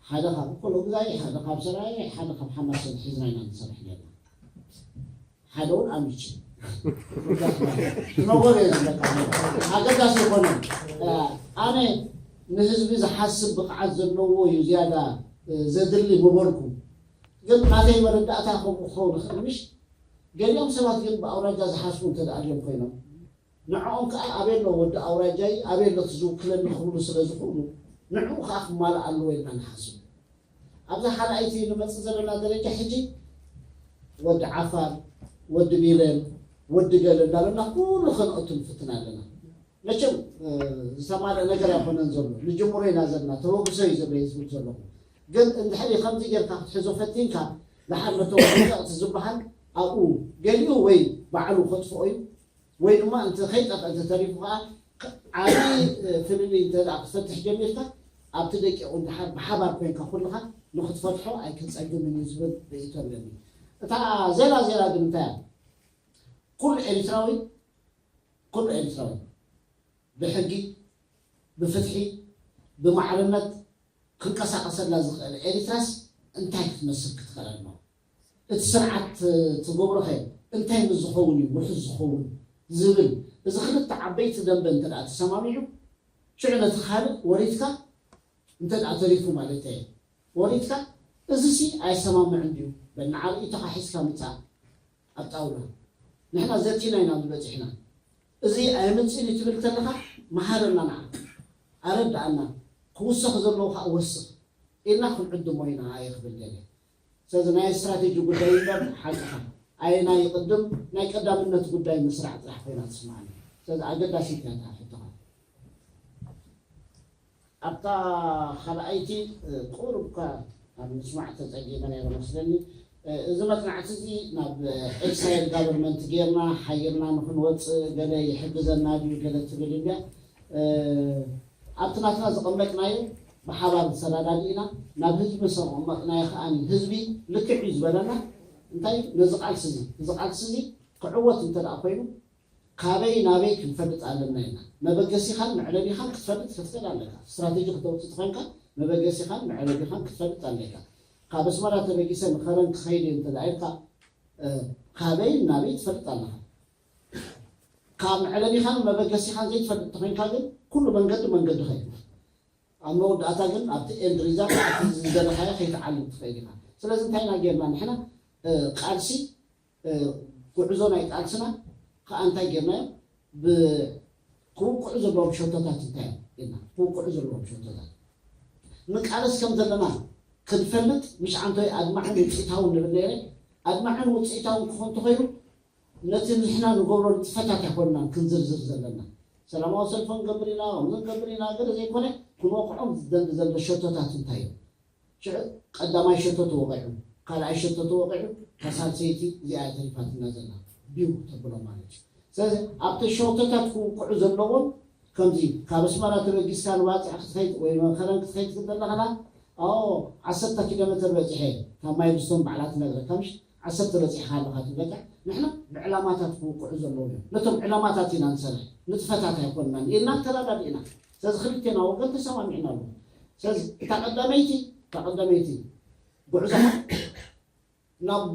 ሓደ ካብ እኮሎምዛይ፣ ሓደ ካብ ሰራየ፣ ሓደ ካብ ሓማሴን ሒዝና ኢና ንሰርሕ ነርና። ሓደ እውን ኣምልጭ ትነጎር እየ ዝብለካ። ኣገዳሲ ይኮነ። ኣነ ንህዝቢ ዝሓስብ ብቕዓት ዘለዎ እዩ ዝያዳ ዘድሊ ምበልኩ። ግን ናተይ መረዳእታ ከምኡ ክኸውን ይኽእል ምሽ? ገሊኦም ሰባት ግን ብኣውራጃ ዝሓስቡ እንተ ደኣ ድዮም ኮይኖም፣ ንዕኦም ከኣ ኣበይ ኣሎ ወዲ ኣውራጃይ፣ ኣበይ ኣሎ እቲ ዝውክለኒ ክብሉ ስለ ዝኽእሉ፣ ንዕኡ ከኣ ክማልእ ኣለዎ ኢልና ንሓስብ። ኣብዛ ካልኣይቲ ንመጽእ ዘለና ደረጃ ሕጂ ወዲ ዓፋር፣ ወዲ ሚለን፣ ወዲ ገለ እንዳበልና ኩሉ ከነእቱ ንፍትን ኣለና። መቸም፣ እ፣ ዝተማልአ ነገር ኣይኮነን ዘሎ። ንጅምሮ ኢና ዘለና፣ ተበግሶ እዩ ዘሎ እየ ዝብል ዘለኹ። ግን እንድሕሪ ከምዚ ጌርካ ክትሕዞ ፈቲንካ፣ ደሓር ነቶም ወደቕቲ ዝበሃል ኣብኡ ገሊኡ ወይ ባዕሉ ከጥፍኦ እዩ፣ ወይ ድማ እንተ ከይጠፍአ እንተ ተሪፉ ከኣ፣ ክ-፣ ዓቢ፣ እ፣ ፍልልይ እንተ ደኣ ክትፈትሕ ጀሚርካ፣ ኣብቲ ደቂቑ እንድሓር ብሓባር ኮይንካ ኩልኻ ንኽትፈትሖ ኣይክትጸግምን እዩ ዝብል ርእይቶ ኣለኒ። እታ ዜራ ዜራ ግን እንታይ እያ? ኩሉ ኤሪትራዊ፣ ኩሉ ኤሪትራዊ ብሕጊ፣ ብፍትሒ፣ ብማዕርነት ክንቀሳቐሰላ ዝኽእል ኤሪትራስ እንታይ ክትመስል ክትኽእል ኣለዋ? እቲ ስርዓት ትገብሮኸ እንታይ ምስ ዝኸውን እዩ ውሑስ ዝኸውን ዝብል፣ እዚ ክልተ ዓበይቲ ደንበ እንተ ደኣ ተሰማሚዑ፣ ሽዑ ነቲ ካልእ ወሪድካ እንተ ደኣ ተሪፉ ማለት እየ። ወሪድካ፣ እዚሲ ኣይሰማምዕን ድዩ? በል ንዓ ርእይቶኻ ሒዝካ ምጻእ ኣብ ጣውላ። ንሕና ዘቲና ኢና ኣብዚ በጺሕና። እዚ ኣየምጽእን እዩ ትብል ከለኻ፣ መሃረና ንዓ። ኣረድኣና። ክውሰኽ ዘለዎ ከኣ ወስኽ ኢልና ክንዕድሞ ኢና እየ ክብል ደልየ። ስለዚ ናይ ስትራቴጂ ጉዳይ እምበር ሓቅኻ ኣየናይ ይቕድም ናይ ቀዳምነት ጉዳይ ምስራዕ ጥራሕ ኮይና ትስምዓኒ። ስለዚ ኣገዳሲት እያ እታ ሕቶኻ። ኣብታ ካልኣይቲ ቁሩብካ ኣብ ምስማዕ ተጸጊመ ነይረ መስለኒ። እዚ መጽናዕቲ እዚ ናብ ኤክሳይል ጋቨርንመንት ጌርና ሓይርና ንክንወጽእ ገለ ይሕግዘና ድዩ ገለ ትብል እንድያ። ኣብቲ ናትና ዘቐመጥናዮ ብሓባር ተረዳዲእና ናብ ህዝቢ ምስ ኣቐመጥናዮ ከኣ ህዝቢ ልክዕ እዩ ዝበለና። እንታይ ነዚ ቃልሲ እዚ እዚ ቃልሲ እዚ ክዕወት እንተ ደኣ ኮይኑ ካበይ ናበይ ክንፈልጥ ኣለና ኢና። መበገሲኻን መዕለቢኻን ክትፈልጥ ክትኽእል ኣለካ። ስትራቴጂ ክተውፅእ ተኾይንካ መበገሲኻን መዕለቢኻን ክትፈልጥ ኣለካ። ካብ ኣስመራ ተበጊሰ ንኸረን ክኸይድ እየ እንተ ኢልካ ካበይ ናበይ ትፈልጥ ኣለኻ። ካብ መዕለቢኻን መበገሲኻን ዘይትፈልጥ ተኾይንካ ግን ኩሉ መንገዲ መንገዲ ኸይድ ኣብ መወዳእታ ግን ኣብቲ ኤንድ ሪዛልት ዝደለኻዮ ከይትዓልም ትኽእል ኢኻ። ስለዚ እንታይ ኢና ጌርና ንሕና ቃልሲ ጉዕዞ ናይ ቃልስና ከዓ እንታይ ጌርናዮ? ክውቅዑ ዘለዎም ሸቶታት እንታይ እዮም ኢልና ክውቅዑ ዘለዎም ሸቶታት ንቃለስ ከም ዘለና ክንፈልጥ ምሽ ዓንቶይ ኣድማዕን ውፅኢታውን ንብል ነይረ። ኣድማዕን ውፅኢታውን ክኾን ተኾይኑ ነቲ ንሕና ንገብሮ ንጥፈታት ኣይኮንናን ክንዝርዝር ዘለና። ሰላማዊ ሰልፎ ንገብር ኢና፣ ከምዚ ንገብር ኢና ገለ ዘይኮነ ክንወቅዖም ዝደሊ ዘሎ ሸቶታት እንታይ እዮም? ሽዑ ቀዳማይ ሸቶ ተወቒዑ፣ ካልኣይ ሸቶ ተወቒዑ፣ እታ ሳልሰይቲ እዚኣ እያ ተሪፋትና ዘላ። ቢው ተብሎ ማለት እዩ። ስለዚ ኣብቲ ሸቶታት ክውቅዑ ዘለዎም ከምዚ ካብ ኣስመራ ተበጊስካ ንባፅዕ ክትኸይድ ወይ መኸረን ክትኸይድ ክትደለኸላ ኣዎ ዓሰርተ ኪሎ ሜትር በፂሐ ካብ ማይ ብስቶም ባዕላ ትነግረካ ምሽ ዓሰርተ በፂሕካ ኣለኻ ትብለካ። ንሕና ብዕላማታት ክውቅዑ ዘለዎም እዮም። ነቶም ዕላማታት ኢና ንሰርሕ ንጥፈታት ኣይኮንናን ኢልና ተረዳዲእና። ስለዚ ክልቴና ወገን ተሰማሚዕና ኣሎ። ስለዚ እታ ቀዳመይቲ እታ ቀዳመይቲ ጉዕዞ ናብ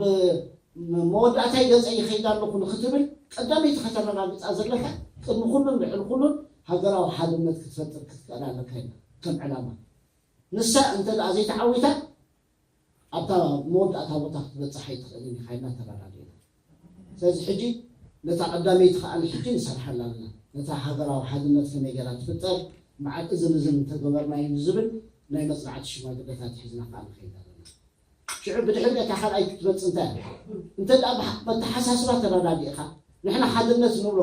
መወዳእታይ ገፀ ይኸይድ ኣለኹ ንክትብል ቀዳመይቲ ከተረጋግፃ ዘለካ ቅድሚ ኩሉን ልዕሊ ኩሉን ሃገራዊ ሓድነት ክትፈጥር ክትክእል ኣለካ ኢና ከም ዕላማ። ንሳ እንተ ደኣ ዘይተዓዊታ ኣብታ መወዳእታ ቦታ ክትበፅሕ ኣይትኽእልን ኢኻ ኢልና ተረዳዲእና። ስለዚ ሕጂ ነታ ቀዳመይቲ ከዓ ንሕጂ ንሰርሓላ ኣለና። ነታ ሃገራዊ ሓድነት ከመይ ገይራ ትፍጠር፣ መዓል እዝን እዝን እንተገበርናዮ ንዝብል ናይ መፅናዕቲ ሽማግለታት ሒዝና ከዓ ንኸይድ ኣለና። ሽዑ ብድሕሪ ነታ ካልኣይቲ ክትመፅእ እንታይ እያ? እንተ ደኣ ብሓ- መተሓሳስባ ተረዳዲእኻ ንሕና ሓድነት ንብሎ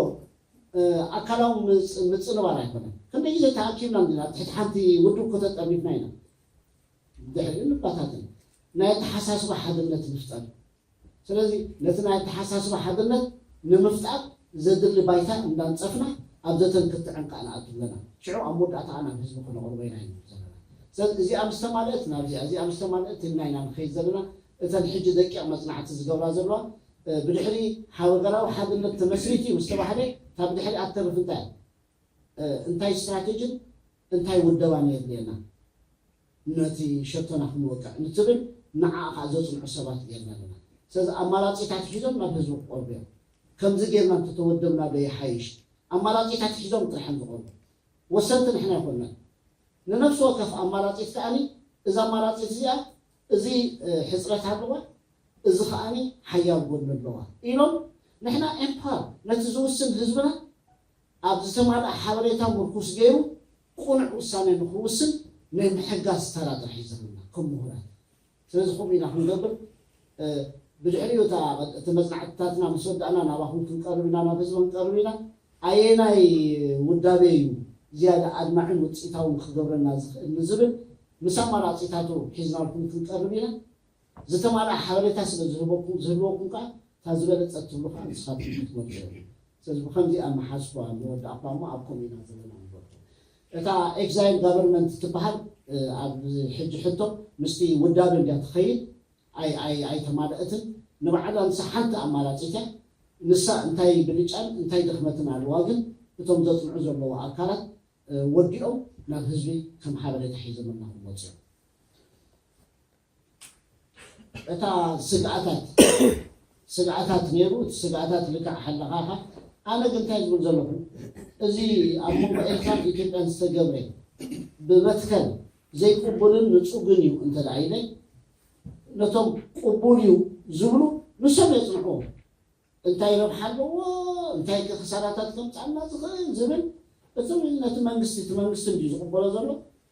ኣካላዊ ምጽ- ምጽንባር ኣይኮነን። ክንደይ ግዜ ተኣኪብና እንዲና ትሕቲ ሓንቲ ውድብ እኮ ተጠርኒፍና ኢና። ድሕሪኡ ንባታተን ናይ ኣተሓሳስባ ሓድነት ንፍጠር። ስለዚ ነቲ ናይ ኣተሓሳስባ ሓድነት ንምፍጣር ዘድሊ ባይታ እንዳንጸፍና ኣብ ዘተን ክትዕን ከዓ ንኣቱ ኣለና። ሽዑ ኣብ መወዳእታ ከዓ ናብ ህዝቢ ክነቕርቦ ኢና ኢና ዘለና። ስለዚ እዚኣ ምስ ተማልአት ናብዚኣ እዚኣ ምስ ተማልአት ኢልና ኢና ንኸይድ ዘለና። እተን ሕጂ ደቂቕ መፅናዕቲ ዝገብራ ዘለዋ ብድሕሪ ሃገራዊ ሓድነት ተመስሪቱ እዩ ዝተባህለ እታ ብድሕሪ ኣትተርፍ እንታይ እንታይ ስትራቴጂን እንታይ ውደባን የድልየና ነቲ ሸቶና ክንወቅዕ ንትብል ንዓ ከዓ ዘፅንዑ ሰባት ጌርና ኣለና። ስለዚ ኣማራፂታት ሒዞም ናብ ህዝቢ ክቀርቡ እዮም። ከምዚ ጌርና እንተተወደብና ዶ ይሓይሽ? ኣማራፂታት ሒዞም ጥራሕ እዮም ዝቐርቡ። ወሰንቲ ንሕና ኣይኮንናን። ንነፍሲ ወከፍ ኣማራፂት ከዓኒ እዛ ኣማራፂት እዚኣ እዚ ሕፅረት ኣለዋ፣ እዚ ከዓኒ ሓያል ጎኒ ኣለዋ ኢሎም ንሕና ኤምፓወር ነቲ ዝውስን ህዝብና ኣብ ዝተማልኣ ሓበሬታ ምርኩስ ገይሩ ቅኑዕ ውሳነ ንክውስን ናይ ምሕጋዝ ተራ ጥራሕ እዩ ዘለና ከም ምሁራት። ስለዚ ከምኡ ኢና ክንገብር። ብድሕሪኡ እቲ መፅናዕትታትና ምስ ወዳእና ናባኹም ክንቀርብ ኢና፣ ናብ ህዝቢ ክንቀርብ ኢና። ኣየናይ ውዳቤ እዩ ዝያዳ ኣድማዕን ውፅኢታውን ክገብረና ዝኽእል ንዝብል ምስ ኣማራፂታቱ ሒዝናልኩም ክንቀርብ ኢና። ዝተማልኣ ሓበሬታ ስለ ዝህበኩም ዝህልወኩም ከዓ እታ ዝበለፀት ትብሉ ከዓ ንስኻትኩም ክትመርፁ ኢኹም። ስለዚ ብከምዚ ኣመሓዝኳ ንወዳእኳ እሞ ኣብ ከምኡ ኢና ዘለና ንበልኩም። እታ ኤግዛይል ጋቨርንመንት ትበሃል ኣብ ሕጂ ሕቶ ምስቲ ውዳቤ እንድያ ትኸይድ ኣይ ኣይ ኣይተማልአትን። ንባዕላ ንሳ ሓንቲ ኣማራፂት እያ። ንሳ እንታይ ብልጫን እንታይ ድኽመትን ኣለዋ ግን እቶም ዘፅንዑ ዘለዉ ኣካላት ወዲኦም ናብ ህዝቢ ከም ሓበሬታ ሒዞምልና ክመፁ እዮም። እታ ስግኣታት ስግኣታት ነይሩ። እቲ ስግኣታት ልክዕ ሓለኻኻ። ኣነ ግን እንታይ ዝብል ዘለኹ እዚ ኣብ መንጎ ኤርትራን ኢትዮጵያን ዝተገብረ ብመትከል ዘይቅቡልን ንፁግን እዩ እንተ ደኣ ኢለ ነቶም ቅቡል እዩ ዝብሉ ንሶም የፅንዕዎ። እንታይ ረብሓ ኣለዎ እንታይ ከ ክሳራታት ከምፃልና ዝኽእል ዝብል እቲ ነቲ መንግስቲ እቲ መንግስቲ እንድዩ ዝቕበሎ ዘሎ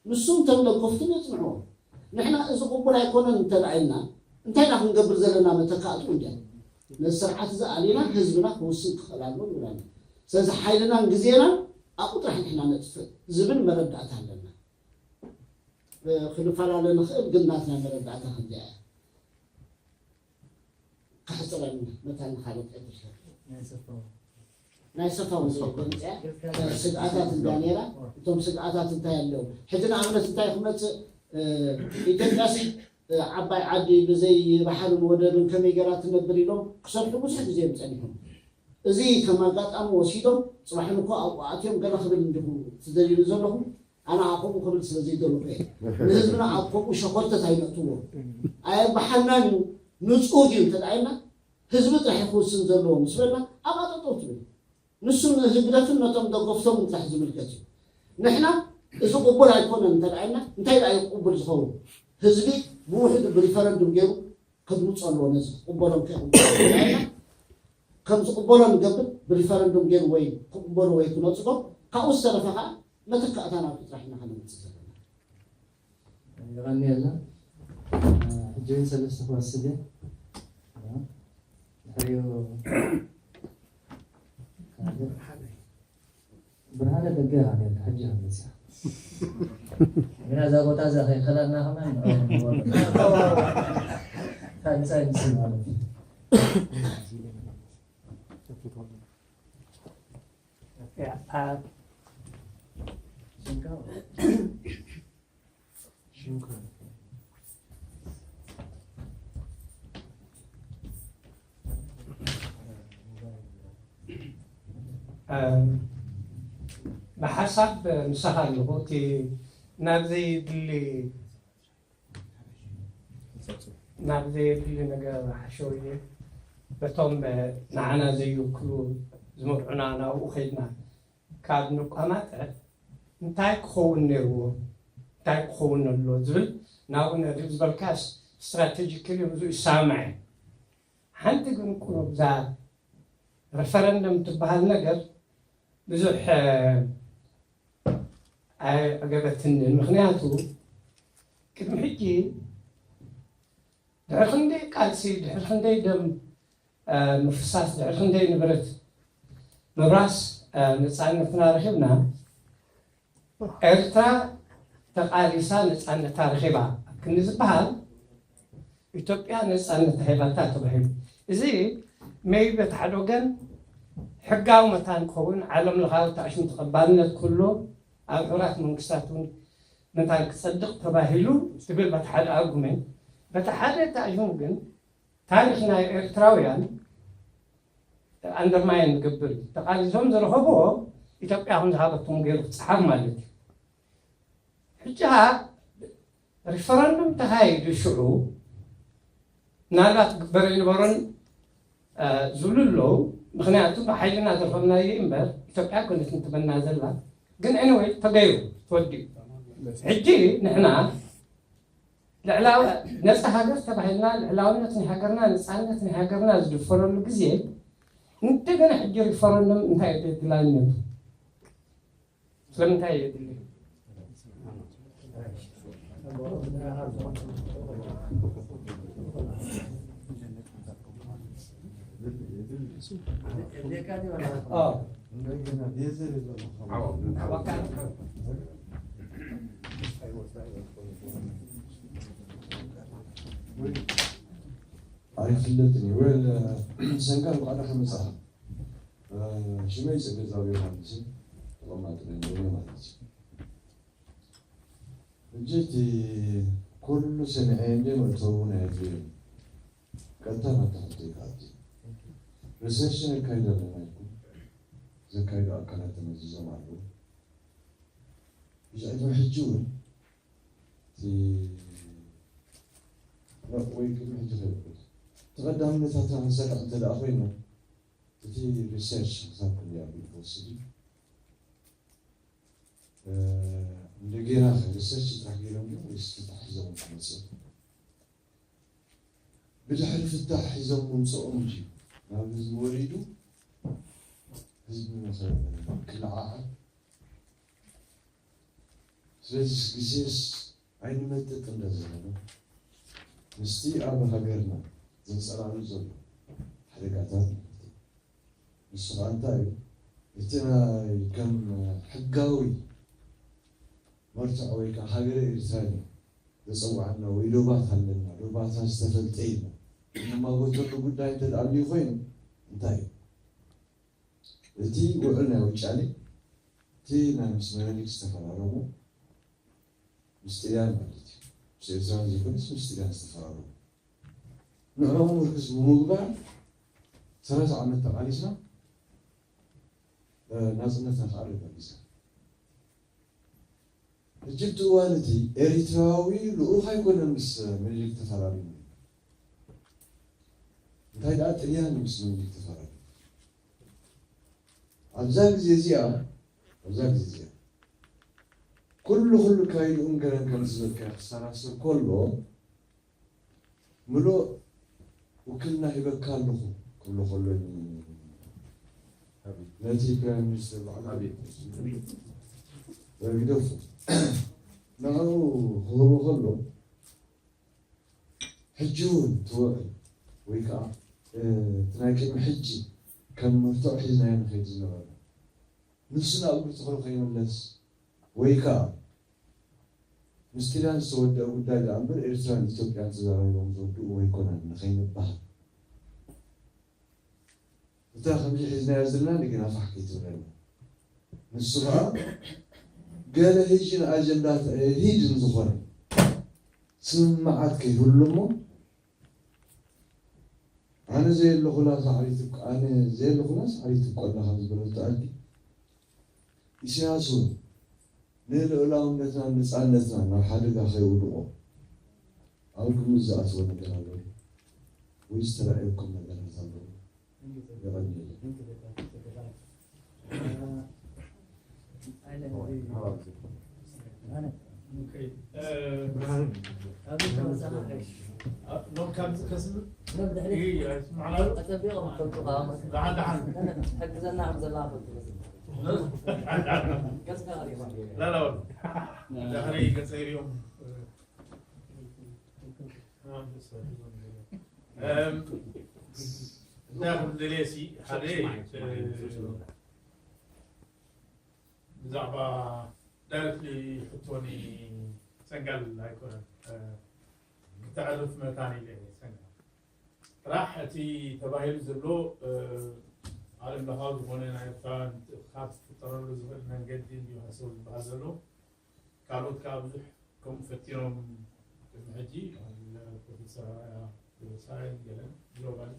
ንሱ እንተም ደገፍቱን የፅንዕዎ። ንሕና እዚ ቅቡል ኣይኮነን እንተ ደኣ ኢልና እንታይ ኢና ክንገብር ዘለና መተካእቱ እንድያ ነዚ ስርዓት እዚ ኣሊና ህዝብና ክውስን ክኽእል ኣለዎ ንብል ኣለና። ስለዚ ሓይልናን ግዜናን ኣብኡ ጥራሕ ንሕና ነጥፍእ ዝብል መረዳእታ ኣለና። ክንፈላለ ንኽእል፣ ግን ናትና መረዳእታ ከምዚኣ እያ። ክሕጽረኒ መታን ካልኦት ዕድል ናይ ሰፋው ዘይኮንፅያ ስግኣታት እንዳ ነይራ። እቶም ስግኣታት እንታይ ኣለዉ? ሕጂ ንኣብነት እንታይ ክመፅእ? ኢትዮጵያስ ዓባይ ዓዲ ብዘይ ባሕርን ወደብን ከመይ ገይራ ትነብር ኢሎም ክሰርሑ ብዙሕ ግዜ እዮም ፀኒሖም። እዚ ከም ኣጋጣሚ ወሲዶም ፅባሕ ንኮ ኣብኡ ኣትዮም ገለ ክብል እንዲኹ ትደልዩኒ ዘለኹም። ኣነ ኣኹም ክብል ስለ ዘይደለኹ እየ። ንህዝብና ኣብ ከምኡ ሸኾርተት ኣይነእትዎ። ኣየባሓልናን እዩ። ንፁህ እዩ እንተደኣይና ህዝቢ ጥራሕ ክውስን ዘለዎ ምስ በልና ኣብኣ ጠጠው ትብል። ንሱ ንህግደፍን ነቶም ደገፍቶምን ጥራሕ ዝምልከት እዩ። ንሕና እዚ ቅቡል ኣይኮነን እንተደኣይና እንታይ ደኣ እዩ ቅቡል ዝኸውን? ህዝቢ ብውሕዱ ብሪፈረንዱም ገይሩ ከድምፆ ኣለዎ። ነዚ ክቕበሎም ከይቕበሎ እንተደኣይና ከም ዝቕበሎ ንገብር ብሪፈረንዱም ገይሩ ወይ ክቕበሎ ወይ ክነፅጎ። ካብኡ ዝተረፈ ከዓ መተካእታ ናብቲ ጥራሕ ኢና ከነምፅእ ዘለና። የቐንየልና። ሕጂ እውን ሰለስተ ክወስድ እየ። ድሕሪኡ ብርሃነ ደገ ኢኻ ነርካ፣ ሕጂ ኢኻ መፂኻ። ግና እዛ ቦታ እዛ ከይከላልና ከማን ንዕኦም ንበሎ። ካልእ ሳይንስ ማለት እዩ። ብሓሳብ ምሳኻ ኣለኹ። እቲ ናብ ዘየድሊ ናብ ዘየድሊ ነገር ሓሸውየ በቶም ንዓና ዘይውክሉ ዝመርዑና ናብኡ ከይድና ካብ ንቋማጠ እንታይ ክኸውን ነይርዎ፣ እንታይ ክኸውን ነሎ ዝብል ናብኡ ነድህብ ዝበልካስ ስትራቴጂክሊ ብዙ ይሰማማዕ እየ። ሓንቲ ግን ቁሩብ እዛ ሪፈረንደም ትበሃል ነገር ብዙሕ ኣየዕገበትንን። ምኽንያቱ ቅድሚ ሕጂ ድሕሪ ክንደይ ቃልሲ፣ ድሕሪ ክንደይ ደም ምፍሳስ፣ ድሕሪ ክንደይ ንብረት ምብራስ ነፃነትና ረኺብና። ኤርትራ ተቓሊሳ ነፃነታ ረኺባ ኣብ ክንዲ ዝበሃል ኢትዮጵያ ነፃነት ተሂባታ ተባሂሉ። እዚ ሜይ በቲ ሓደ ወገን ሕጋዊ መታን ክኸውን ዓለም ለኻዊ ተኣሽሙ ተቐባልነት ክህሉ ኣብ ሕቡራት መንግስታት እውን መታን ክፀድቕ ተባሂሉ ትብል በቲ ሓደ ኣርጉሜንት። በቲ ሓደ ተኣሽሙ ግን ታሪኽ ናይ ኤርትራውያን ኣንደርማይን ዝገብር እዩ። ተቓሊሶም ዝረኸብዎ ኢትዮጵያ ከም ዝሃበቶም ገይሩ ክፀሓፍ ማለት እዩ። ሕጂ ኸዓ ሪፈረንዱም ተኻይዱ ሽዑ ምናልባት ክግበር ኣይነበሮን ዝብሉ ኣለዉ። ምኽንያቱ ብሓይልና ዝረኸብናዮ እምበር ኢትዮጵያ ኣይኮነትን ትበና ዘላ። ግን ኤኒወይ ተገይሩ ተወዲኡ። ሕጂ ንሕና ልዕላዊ ነፃ ሃገር ተባሂልና ልዕላውነት ናይ ሃገርና ነፃነት ናይ ሃገርና ዝድፈረሉ ግዜ እንደገና ሕጂ ሪፈረንደም እንታይ እዩ ኣድላይነቱ? ስለምንታይ እዩ ኣድልዩ? ኣይፍለጥን እዩ። ወል ሰንካ እንኳዕ ደሓን መጻኻ። ሽመይ ጽገዛዊ ዮሃንስን ተቐማጢ ነንበይነ ማለት እዩ። ሕጂ እቲ ኩሉ ሰሚዐ እንደ መእተዊ ናይ ህዝቢ እዩ። ቀጥታ ናብቲ ሕቶ ይከኣል። ሪሰርች ነካይድ ኣለና ኢልኩም ዘካይዱ ኣካላት ተመዚዞም ኣለዉ። ብዛዕባ ሕጂ እውን ወይ ቅድሚ ሕጂ ከይበልኩ ተቐዳምነታትና ክንሰርዕ እንተ ደኣ ኮይና እቲ ሪሰርች ክሳብ ክንደይ ኣቢሉ ክወስድ እዩ? እንደገና ሪሰርች ጥራሕ ገይሮም ድዮም ወይስ ፍታሕ ሒዞም ክመፅኡ? ብድሕሪ ፍታሕ ሒዞም ምምፅኦም ድዩ ናብ ህዝቢ ወሪዱ ህዝቢ ክለዓዓል? ስለዚ ግዜስ ኣይንመጥጥን ዶ ዘለና ምስቲ ኣብ ሃገርና ዘንጸላሉ ዘሎ ሓደጋታት ማለት እዩ። ንሱ ኸኣ እንታይ እዩ? እቲ ናይ ከም ሕጋዊ መርትዖ ወይ ከዓ ሃገረ ኤርትራ እዩ ተጸዋዕና ወይ ዶባት ኣለና፣ ዶባትና ዝተፈልጠ ኢልና እንማጎተሉ ጉዳይ እንተ ደኣ ኣልዩ ኮይኑ፣ እንታይ እዩ? እቲ ውዕል ናይ ውጫሌ፣ እቲ ናይ ምስ ምኒልክ ዝተፈራረሙ፣ ምስ ጥልያን ማለት እዩ። ምስ ኤርትራን ዘይኮነስ ምስ ጥልያን ዝተፈራረሙ። ንዕኦም ምርኩስ ብምግባር ሰላሳ ዓመት ተቓሊስና፣ እ፣ ናጽነትና ከዓ ኣረጋጊጽና። ሕጂ እቲ እዋን እቲ ኤሪትራዊ ልኡኽ ኣይኮነን ምስ ምኒልክ ተፈራሪሙ። እንታይ ደኣ ጥልያን ምስ ምኒልክ ተፈራሪሙ። ኣብዛ ግዜ እዚኣ፣ ኣብዛ ግዜ እዚኣ፣ ኩሉ ኩሉ ካይድኡን ገለን ከምዚ ዝበልካዮ ክሰራስር ከሎ፣ ምሉእ ውክልና ሂበካ ኣለኹ ክብሎ ከሎ፣ ነቲ ፕራይም ሚኒስተር በዓል ወይ ግደፉ፣ ንዕኡ ክህቦ ከሎ፣ ሕጂ እውን ትውዕል ወይ ከዓ፣ እ፣ እቲ ናይ ቅድሚ ሕጂ ከም መርትዖ ሒዝናዮ ንኸይድ ዝነበረ፣ ንሱ ናብ እግሪ ተኽሉ ከይምለስ ወይ ከዓ ምስ ሱዳን ዝተወደአ ጉዳይ ደኣ እምበር ኤርትራን ኢትዮጵያን ተዘራሪቦም ዘውድእዎ ኣይኮነን ንኸይንበሃል። እታ ከምዚ ሒዝናዮ ዘለና እንደገና ፋሕ ከይትብለና። ንሱ ኸዓ ገለ ሂጅን ኣጀንዳ ሂድን ዝኾነ ስምምዓት ከይህሉ እሞ፣ ኣነ ዘየለኹላ ሳዕሪ ትብቆ፣ ኣነ ዘየለኹላ ሳዕሪ ትብቆላ ከም ዝበለቶ ኣድጊ፣ ኢሳያስ እውን ንልኡላውነትናን ነጻነትናን ናብ ሓደጋ ከየውድቖ ኣብ ግምት ዝኣትዎ ነገር ኣሎ ድዩ? ወይ ዝተራእየኩም ነገራት ኣሎ ድዩ? የቐንየለይ። ደሓን ደሓን። ላላ ወሉ ዳሕሪ ገጸይ ሪኦም እንታይ ክብል ደልየ ሲ ሓደ ብዛዕባ ዳይረክትሊ ሕቶኒ ሰንጋል ኣይኮነን ክተዕርፍ መታን ኢለ ሰንጋል ጥራሕ እቲ ተባሂሉ ዘሎ ዓለም ለኻዊ ዝኾነ ናይ ኤርትራውያን ምትእኽኻብ ክፍጠረሉ ዝኽእል መንገዲ እንዲዩ ሃሰው ዝበሃል ዘሎ። ካልኦት ከዓ ብዙሕ ከምኡ ፈቲኖም ቅድሚ ሕጂ ፕሮፌሰር ኣርኣያ ገብረሳይን ገለን ግሎባል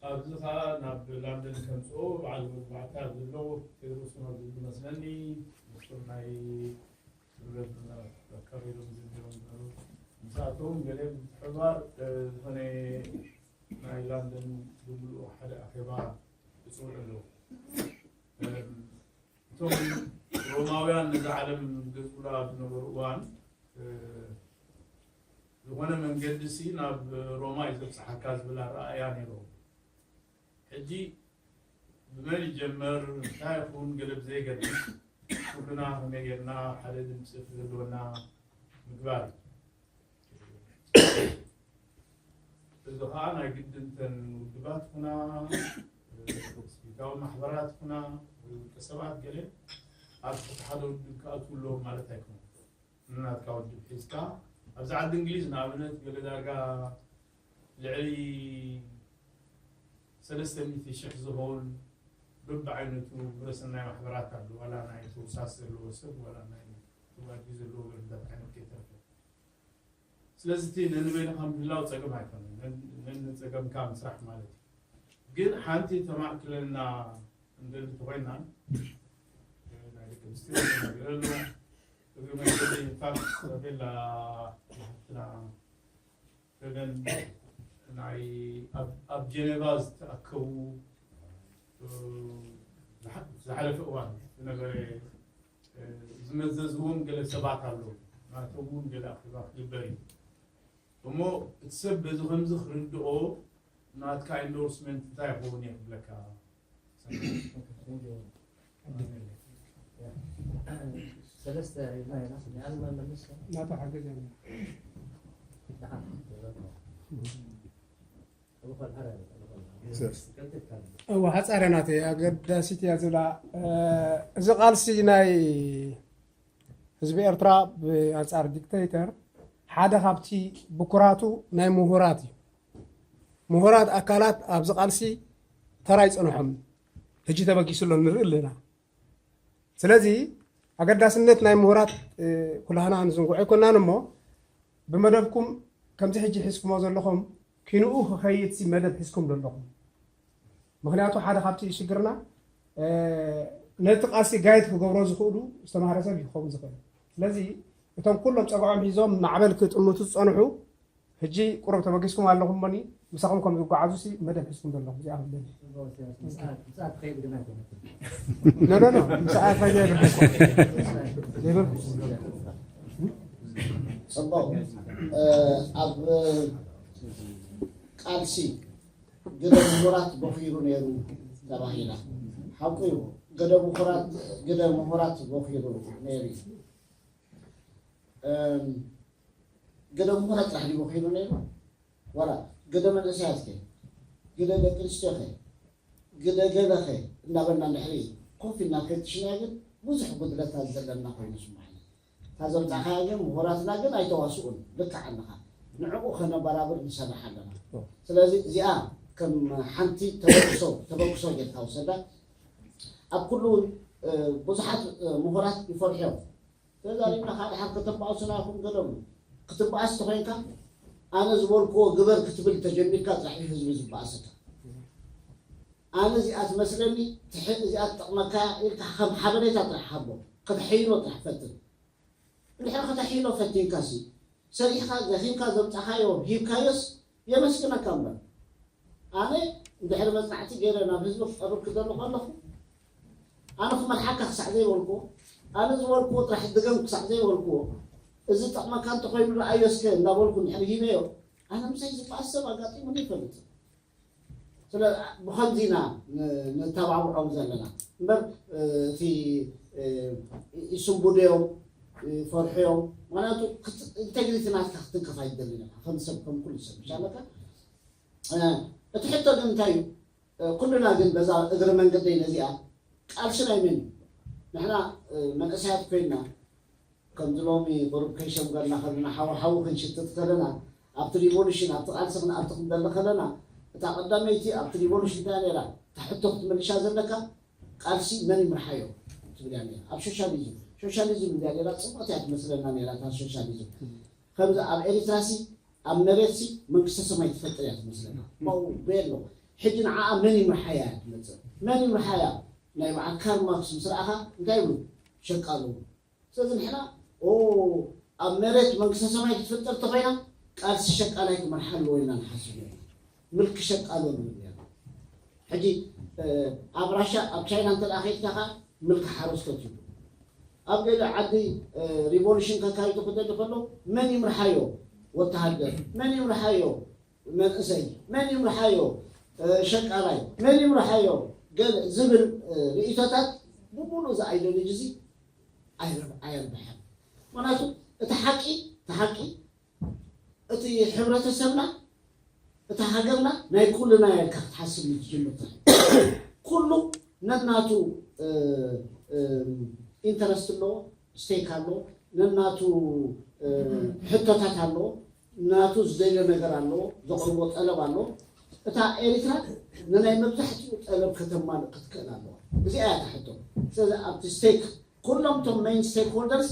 ኣብዚ ከዓ ናብ ላንደን ከምፅኦ በዓል መግባዕታ ዘሎ ቴድሮስ ኖር ዝብል መስለኒ ምስቶም ናይ ስምረት መራከብ ኢሎም ዝንገሮም ዝነበሩ ምስኣቶም ገለ ምትሕብባር ዝኾነ ናይ ላንደን ብምልኡ ሓደ ኣኼባ ይፅውዑ ኣለዉ። እቶም ሮማውያን ነዛ ዓለም ገዝኡላ ኣብ ዝነበሩ እዋን ዝኾነ መንገዲ ሲ ናብ ሮማ እዩ ዘብፅሓካ ዝብል ኣረኣእያ ነይሮም። ሕጂ ብመን ይጀመር እንታይ ይኹን ገለ ብዘይገድስ ኩልና ከመይ ጌርና ሓደ ድምፂ ክህልወና ምግባር እዩ። እዚ ከዓ ናይ ግድን እተን ውድባት ኩና ስቪካዊ ማሕበራት ኩና ውልቀ ሰባት ገለ ኣብ ትሕቲ ሓደ ውድብ ክኣትዉ ኣለዎም ማለት ኣይኮነን። ንናትካ ውድብ ሒዝካ ኣብዚ ዓዲ እንግሊዝ ንኣብነት ገለ ዳርጋ ልዕሊ ሰለስተ ሚእቲ ሽሕ ዝኸውን በብዓይነቱ ግብረሰናይ ማሕበራት ኣሎ። ዋላ ናይ ተውሳስ ዘለዎ ሰብ ዋላ ናይ ተዋዲ ዘለዎ ገለታት ዓይነት ከይተርፈ ስለዚ እቲ ነንበይንኻ ምህላው ፀገም ኣይኮነን። ነንፀገምካ ምስራሕ ማለት እዩ። ግን ሓንቲ ተማእክለና እንደሊ ተኮይና ናይ ደቂ ኣንስትዮ ነገር ኣሎ። እግሪ መንገዲ ኢንፋክት ቤላ ሓፍትና ገገን ናይ ኣብ ጀኔቫ ዝተኣከቡ ዝሓለፈ እዋን ዝነበረ ዝመዘዝዎም ገለ ሰባት ኣለዉ። ናቶም እውን ገለ ኣኼባ ክግበር እዩ። እሞ እቲ ሰብ በዚ ከምዚ ክርድኦ ናትካ ኢንዶርስመንት እንታይ ይኸውን እየ ክብለካ። ሰለስተ ኢልና ኢና ንኣልማ መልስ ናታ ሓገዝ ያለ ደሓን እወ ሓፃርያ ናተይ ኣገዳሲት እያ ዝብላ። እዚ ቃልሲ ናይ ህዝቢ ኤርትራ ብኣንጻር ዲክተይተር ሓደ ካብቲ ብኩራቱ ናይ ምሁራት እዩ። ምሁራት ኣካላት ኣብዚ ቃልሲ ተራ ኣይጸንሖም። ሕጂ ተበጊሱ ኣሎ ንርኢ ኣለና። ስለዚ ኣገዳስነት ናይ ምሁራት ኩላህና ንዝንግዖ ኣይኮናን እሞ ብመደብኩም ከምዚ ሕጂ ሒዝኩሞ ዘለኹም ኪንኡ ክኸይድ ሲ መደብ ሒዝኩም ዘለኹም። ምክንያቱ ሓደ ካብቲ ሽግርና ነቲ ቃልሲ ጋይድ ክገብሮ ዝኽእሉ ዝተማህረ ሰብ ይኸውን ዝኽእል። ስለዚ እቶም ኩሎም ጸግዖም ሒዞም ማዕበል ክጥምቱ ዝጸንሑ ሕጂ ቁሩብ ተበጊስኩም ኣለኹም እሞኒ ምሳኹም ከም ዝጓዓዙ ሲ መደብ ሒዝኩም ዘለኹም እዚኣ ክብል ኖ ኖ ኖ ምሳኣ ፋይዳ የብልኩም። ጽቡቕ ኣብ ቃልሲ ግደ ምሁራት ቦኺሩ ነይሩ ተባሂላ። ሓቁ እዩ። ግደ ምሁራት ግደ ምሁራት ቦኺሩ ነይሩ እዩ። ግደ ምሁራት ጥራሕ ድዩ ቦኺሩ ነይሩ? ዋላ ግደ መንእሰያት ከ ግደ ደቂ ኣንስትዮ ከ ግደ ገለ ከ እናበልና እንድሕሪ ኮፍ ኢልና ፈትሽና ግን ብዙሕ ጉድለታት ዘለና ኮይኑ ስማዕና። እታ ዘምጻእካያ ግን ምሁራትና ግን ኣይተዋስኡን። ልክዕ ኣለኻ። ንዕኡ ከነበራብር ንሰርሕ ኣለና። ስለዚ እዚኣ ከም ሓንቲ ተበግሶ ተበግሶ ጌርካ ውሰዳ። ኣብ ኩሉ እውን ብዙሓት ምሁራት ይፈርሑ እዮም። ተዛሪብና ካብ ድሓር ከተባእሱና ኢኹም ገለሉ ክትባኣስ ተኮይንካ ኣነ ዝበልክዎ ግበር ክትብል ተጀሚርካ ጥራሕ እዩ ህዝቢ ዝበኣሰካ። ኣነ እዚኣ ትመስለኒ ትሕ እዚኣ ትጠቕመካ ኢልካ ከም ሓበሬታ ጥራሕ ሃቦ። ከተሐይሎ ጥራሕ ፈትን። እንድሕር ከተሐይሎ ፈቲንካ ሲ ሰሪሕካ ዘኺምካ ዘምጻኻዮ ሂብካዮስ የመስግነካ እምበር ኣነ እንድሕር መጽናዕቲ ገይረ ናብ ህዝቢ ክቐርብ ክደሊ ከለኹ ኣነ ክመርሓካ ክሳዕ ዘይበልኩዎ ኣነ ዝበልኩዎ ጥራሕ ድገም ክሳዕ ዘይበልኩዎ እዚ ጠቕመካ እንተኮይኑ ረኣዮ እስከ እንዳበልኩ እንድሕር ሂበዮ ኣነ ምሳይ ዝበኣስ ሰብ ኣጋጢሙኒ ይፈልጥ። ስለ ብኸምዚ ኢና ነተባብዖም ዘለና እምበር እቲ ይስንቡደዮም ይፈርሕዮም ምክንያቱ ኢንቴግሪቲ ናትካ ክትንከፍ ኣይደልን ኢኻ ከም ሰብ ከም ኩሉ ሰብ ምሻለካ እቲ ሕቶ ግን እንታይ እዩ ኩልና ግን በዛ እግሪ መንገደይ ነዚኣ ቃልሲ ናይ መን እዩ ንሕና መንእሰያት ኮይና ከምዚ ሎሚ ቁሩብ ከይሸምገልና ከለና ሓዊ ሓዊ ክንሽትት ከለና ኣብቲ ሪቮሉሽን ኣብቲ ቃልሲ ክንኣቱ ክንደሊ ከለና እታ ቀዳመይቲ ኣብቲ ሪቮሉሽን እንታይ ነራ እታ ሕቶ ክትመልሻ ዘለካ ቃልሲ መን ይምርሓዮ ትብል እያ ነራ ኣብ ሶሻሊዝም ሶሻሊዝም እንድያ ነራ ፅቡቅቲ እያ ትመስለና ነራ እታ ሶሻሊዝም ከምዚ ኣብ ኤሪትራሲ ኣብ መሬትሲ መንግስተ ሰማይ ትፈጥር እያ ትመስለና ማው ቤሎ ሕጂ ንዓኣ መን ይምርሓያ እያ ትመፅእ መን ይምርሓያ ናይ በዓል ካርል ማርክስ ምስ ረኣኻ እንታይ ይብሉ ሸቃሉ ስለዚ ንሕና ኣብ መሬት መንግስተ ሰማይ ክትፍጠር ተኮይና ቃልሲ ሸቃላይ ክመርሓ ኣለዎ ኢልና ንሓስብ ነርና ምልኪ ሸቃሎ ንብል ነርና ሕጂ ኣብ ራሻ ኣብ ቻይና እንተ ከይድካ ከ ምልኪ ሓረስቶት እዩ ኣብ ገለ ዓዲ ሪቮሉሽን ከካይዱ ክደሊ ከሎ መን ይምርሓዮ ወተሃደር መን ይምርሓዮ መንእሰይ መን ይምርሓዮ ሸቃላይ መን ይምርሓዮ ገለ ዝብል ርእቶታት ብሙሉእ እዚ ኣይዲዮሎጂ እዚ ኣየርብሐን ምክንያቱ እቲ ሓቂ እቲ ሓቂ እቲ ሕብረተሰብና እታ ሃገርና ናይ ኩልና ኢልካ ክትሓስብ ትጅምር ኩሉ ነናቱ ኢንተረስት ኣለዎ ስቴክ ኣለዎ ነናቱ ሕቶታት ኣለዎ ናቱ ዝደልዮ ነገር ኣለዎ ዘቕርቦ ጠለብ ኣለዎ እታ ኤሪትራ ንናይ መብዛሕትኡ ጠለብ ከተማልእ ክትክእል ኣለዋ እዚኣ እያ ትሕቶ ስለዚ ኣብቲ ስቴክ ኩሎም ቶም ሜን ስቴክ ሆልደርስ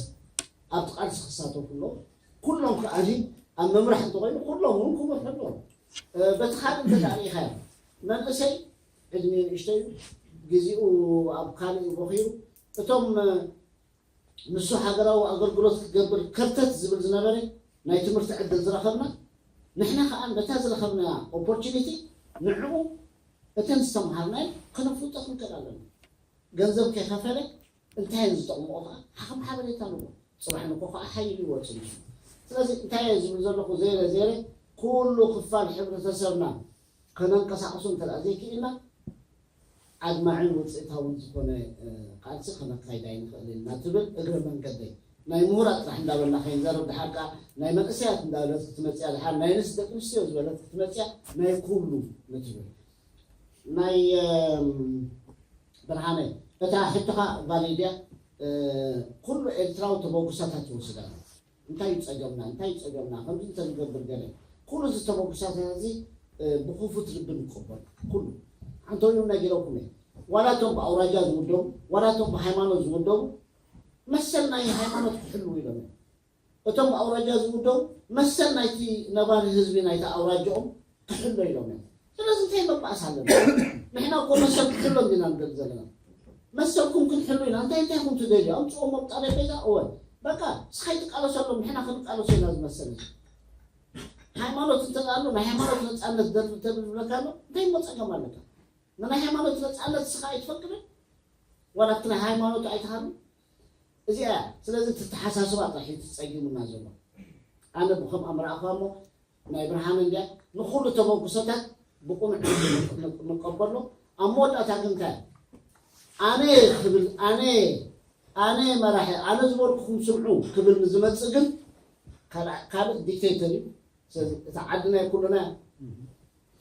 ኣብቲ ቃልሲ ክሳተፉ ኣለዎ ኩሎም ከዓኒ ኣብ ምምራሕ እንተኮይኑ ኩሎም እውን ክመርሑ ኣለዎም በቲ ካልእ እንተዳሪኢኻዮ መንእሰይ ዕድሚኡ ንእሽተዩ ግዜኡ ኣብ ካልእ ቦኺሩ እቶም ንሱ ሃገራዊ ኣገልግሎት ክገብር ከርተት ዝብል ዝነበረ ናይ ትምህርቲ ዕድል ዝረኸብና ንሕና ከዓ ነታ ዝረኸብና ኦፖርቹኒቲ ንዕኡ እተን ዝተምሃርናዮ ከነፍልጦ ክንክእል ኣለና ገንዘብ ከይከፈለ እንታይ እየን ዝጠቕምኦ ከዓ ሓኸም ሓበሬታ ኣለዎ ፅባሕ ንኮ ከዓ ሓይል ይወፅ ንሱ ስለዚ እንታይ እየ ዝብል ዘለኹ ዘይረ ዘይረ ኩሉ ክፋል ሕብረተሰብና ከነንቀሳቕሱ እንተ ዘይክኢልና ኣድማዕን ውፅኢታውን ዝኾነ ቃልሲ ከነካይድ ኣይንኽእል ኢና ትብል እግረ መንገደይ ናይ ምሁራት ጥራሕ እንዳበልና ከይንዘርብ ድሓር ከዓ ናይ መንእሰያት እንዳበለት ክትመፅያ ድሓር ናይ ንስ ደቂ ኣንስትዮ ዝበለት ክትመፅያ ናይ ኩሉ ንትብል ናይ ብርሃነ እታ ሕቶኻ ቫሊድ እያ ኩሉ ኤርትራዊ ተበግሶታት ይወስድ ኣሎ። እንታይ እዩ ጸገምና? እንታይ እዩ ጸገምና? ከምዚ እንተንገብር ገለ ኩሉ እዚ ተበግሶታት እዚ ብክፉት ልቢ ንቀበል። ኩሉ ሓንተ እውን ነጊረኩም እየ። ዋላ እቶም ብኣውራጃ ዝውደቡ፣ ዋላ እቶም ብሃይማኖት ዝውደቡ መሰል ናይ ሃይማኖት ክሕልው ኢሎም እዮም። እቶም ብኣውራጃ ዝውደቡ መሰል ናይቲ ነባሪ ህዝቢ ናይቲ ኣውራጃኦም ክሕሎ ኢሎም እዮም። ስለዚ እንታይ መባእስ ኣለና? ንሕና እኮ መሰል ክሕሎ እንዲና ንደሊ ዘለና። መሰልኩም ክንሕሉ ኢና። እንታይ እንታይ ኹም ትደልዩ? ኣምፅኦም ኣብ ጠረጴዛ። እወ በቃ እስኻ ይትቃለሰሎም፣ ንሕና ክንቃለሶ ኢና ዝመሰል። ሃይማኖት እንተኣሉ ናይ ሃይማኖት ነፃነት ደርቢ ተብል ዝብለካ ኣሎ። እንታይ እሞ ፀገም ኣለካ? ንናይ ሃይማኖት ነፃነት እስኻ ኣይትፈቅድን? ዋላ እቲ ናይ ሃይማኖት ኣይትሃሉ? እዚኣ እያ። ስለዚ እቲ ተሓሳስባ ጥራሕ እዩ ትፀጊሙና ዘሎ። ኣነ ብከም ኣምራእኳ እሞ ናይ ብርሃን እንድያ ንኩሉ ተበግሶታት ብቁኑዕ ንቀበሎ። ኣብ መወዳእታ ግን እንታይ ኣነ ክብል ኣነ ኣነ መራሒ ኣነ ዝበልኩኹም ስምዑ ክብል ንዝመፅእ ግን ካልእ ዲክቴተር እዩ። ስለዚ እቲ ዓዲ ናይ ኩሉና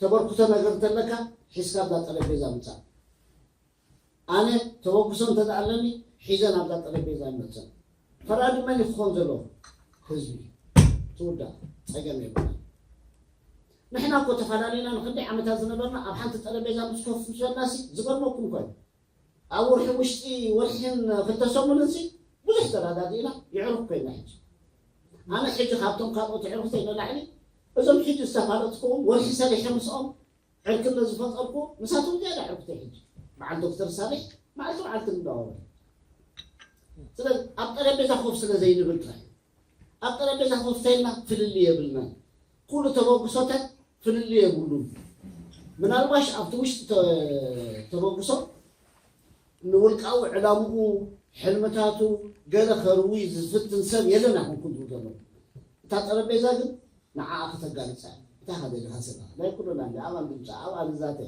ተበርክቶ ነገር እንተለካ ሒዝካ ኣብዛ ጠረጴዛ ምፃእ። ኣነ ተበግሶ እንተደኣ ኣለኒ ሒዘ ናብዛ ጠረጴዛ ይመፅእ። ፈራዲ መን እዩ ክኾን ዘለዎ? ህዝቢ። ትውዳእ። ፀገም የብልና። ንሕና እኮ ተፈላለና ንክንደይ ዓመታት ዝነበርና ኣብ ሓንቲ ጠረጴዛ ምስ ኮፍ ምስ በልናሲ ዝገርመኩም ኮይኑ ኣብ ወርሒ ውሽጢ ወርሒን ክልተ ሰሙንንሲ ብዙሕ ተረዳዲእና የዕሩኽ ኮይና ሕጂ። ኣነ ሕጂ ካብቶም ካልኦት ኣዕሩኽተይ ንላዕሊ እዞም ሕጂ ዝተፋለጥኩዎም ወርሒ ሰሪሐ ምስኦም ዕርክነት ዝፈጠርኩ ምሳቶም ዝያዳ ዕርክተይ ሕጂ በዓል ዶክተር ሳልሕ መዓልቲ መዓልቲ ንደዋወል። ስለዚ ኣብ ጠረጴዛ ኮፍ ስለ ዘይንብል ጥራይ ኣብ ጠረጴዛ ኮፍ ተይልና ፍልልይ የብልናን። ኩሉ ተበግሶታት ፍልልይ የብሉን። ምናልባሽ ኣብቲ ውሽጢ ተበግሶ ንውልቃዊ ዕላምኡ ሕልምታቱ ገለ ከርዊ ዝፍትን ሰብ የለን ኣይኮንኩን ዝብል ዘለኹ። እታ ጠረጴዛ ግን ንዓኣ ከተጋልጻ እያ። እንታይ ከ ደሊኻ ስለ ናይ ኩሉና እንዲ ኣብኣ ንድምጻ ኣብኣ ንዛተ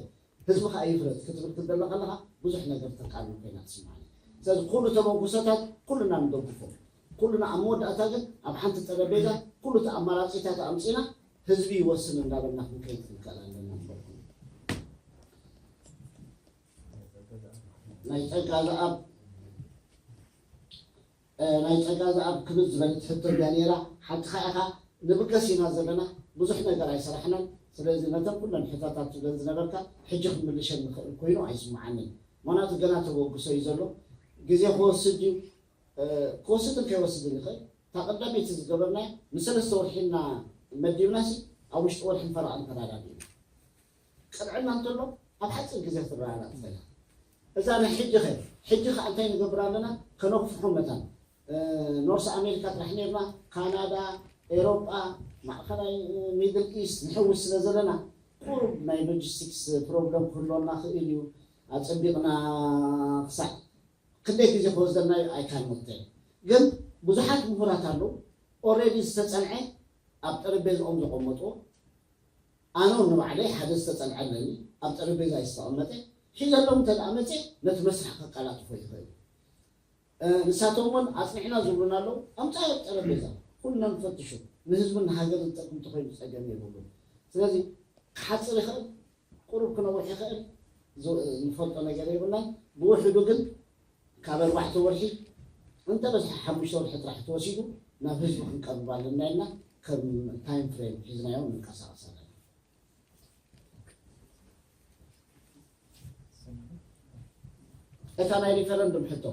ህዝቢ ከኣ ይፍረድ ክትብል ክትደለ ከለኻ ብዙሕ ነገር ተቃርብ ኮይና ትስምዓኒ። ስለዚ ኩሉ ተበግሶታት ኩሉና ንደግፎ። ኩሉና ኣብ መወዳእታ ግን ኣብ ሓንቲ ጠረጴዛ ኩሉ እቲ ኣማራጺታት ኣምጺና ህዝቢ ይወስን እንዳበልና ክንከይድ ክንከኣል ኣለና። ናይ ጸጋ ዘኣብ ናይ ጸጋ ዘኣብ ክብል ዝበለት ሕቶ እያ ነይራ። ሓቅኻ ኢኻ፣ ንብገስ ኢና ዘለና፣ ብዙሕ ነገር ኣይሰራሕናን። ስለዚ ነተን ኩለን ሕቶታት ትብለን ዝነበርካ ሕጂ ክምልሸን ንኽእል ኮይኑ ኣይስምዓንን። ምኽንያቱ ገና ተበግሶ እዩ ዘሎ። ግዜ ክወስድ እዩ። ክወስድን ከይወስድን ይኽእል። እታ ቀዳመይቲ ዝገበርናያ ንሰለስተ ወርሒና መዲብናሲ ኣብ ውሽጢ ወርሒ ፈረቓ ንተራዳድእና። ቅንዕና እንተሎ ኣብ ሓፂር ግዜ ክትረዳዳእ ትኽእል። እዛ ናይ ሕጂ ኸ ሕጂ ከዓ እንታይ ንገብር ኣለና? ከነኩፍሖ መታን ኖርስ ኣሜሪካ ጥራሕ ነርና፣ ካናዳ፣ ኤሮጳ፣ ማእኸላይ ሚድል ኢስት ንሕውስ ስለ ዘለና ቁሩብ ናይ ሎጂስቲክስ ፕሮብለም ክህልወና ክእል እዩ። ኣፀቢቕና ክሳዕ ክንደይ ግዜ ክወስደልና እዩ ኣይካን መተል። ግን ብዙሓት ምሁራት ኣለዉ ኦልሬዲ ዝተፀንዐ ኣብ ጠረጴዝኦም ዘቐመጥዎ። ኣነ እውን ንባዕለይ ሓደ ዝተፀንዐ ኣለኒ ኣብ ጠረጴዛ ዝተቐመጠ ሒዘሎም እንተ ደኣ መፅየ ነቲ መስርሕ ከቀላጥፎ ይኽእል። ንሳቶም እውን ኣፅኒዕና ዝብሉና ኣለዉ። ኣምፃዮ ኣብ ጠረጴዛ ኩልና ንፈትሹ። ንህዝብን ንሃገርን ዝጠቅም እንተኮይኑ ፀገም የብሉን። ስለዚ ክሓፅር ይኽእል፣ ቁሩብ ክነውሕ ይኽእል፣ ንፈልጦ ነገር የብልናን። ብውሕዱ ግን ካብ ኣርባዕተ ወርሒ እንተበዝሐ ሓሙሽተ ወርሒ ጥራሕ ተወሲዱ ናብ ህዝቢ ክንቀርብ ኣለና ኢልና ከም ታይም ፍሬም ሒዝናዮ ንንቀሳቐስ ኣለና። እታ ናይ ሪፈረንዱም ሕቶ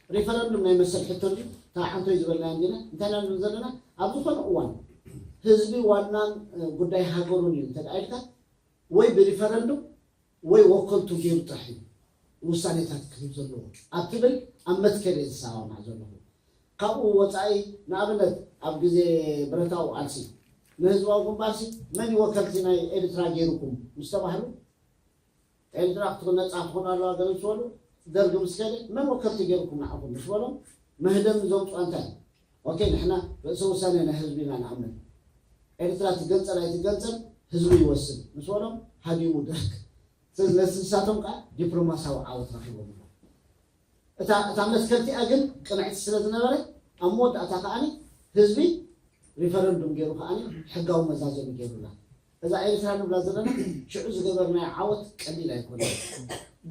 ሪፈረንዱም ናይ መሰል ሕቶ እዩ። እታ ሓንቶይ ዝበልናዮ እንዲና እንታይ ኢና ንብል ዘለና? ኣብ ዝኾነ እዋን ህዝቢ ዋናን ጉዳይ ሃገሩን እዩ እንተ ኢልካ ወይ ብሪፈረንዱም ወይ ወከልቱ ገይሩ ጥራሕ እዩ ውሳኔታት ክህብ ዘለዎ ኣብ ትብል ኣብ መትከል እየ ዝሰማማዕ ዘለኹ። ካብኡ ወፃኢ ንኣብነት ኣብ ግዜ ብረታዊ ቃልሲ ንህዝባዊ ግንባርሲ መን እዩ ወከልቲ ናይ ኤርትራ ገይሩኩም ምስ ተባህሉ ኤርትራ ክትነፃ ትኾን ኣለዋ ገለ ምስ በሉ ደርጊ ምስ ከደ መን ወከልቲ ገይሩኩም ንዓኹም ምስ በሎም መህደሚ ዘውፅኦ እንታይ ኦኬ ንሕና ርእሰ ውሳኔ ናይ ህዝቢ ኢና ንኣምን ኤርትራ ትገንፀል ኣይትገንፀል ህዝቢ ይወስን ምስ በሎም ሃዲሙ ደርግ ስለዚ ነቲ ንሳቶም ከዓ ዲፕሎማሲያዊ ዓወት ረኪቦም ኣለዉ እታ እታ መትከልቲኣ ግን ቅንዕቲ ስለ ዝነበረ ኣብ መወዳእታ ከዓኒ ህዝቢ ሪፈረንዱም ገይሩ ከዓኒ ሕጋዊ መዛዘሚ ገይሩላ እዛ ኤርትራ ንብላ ዘለና ሽዑ ዝገበርናዮ ዓወት ቀሊል ኣይኮነ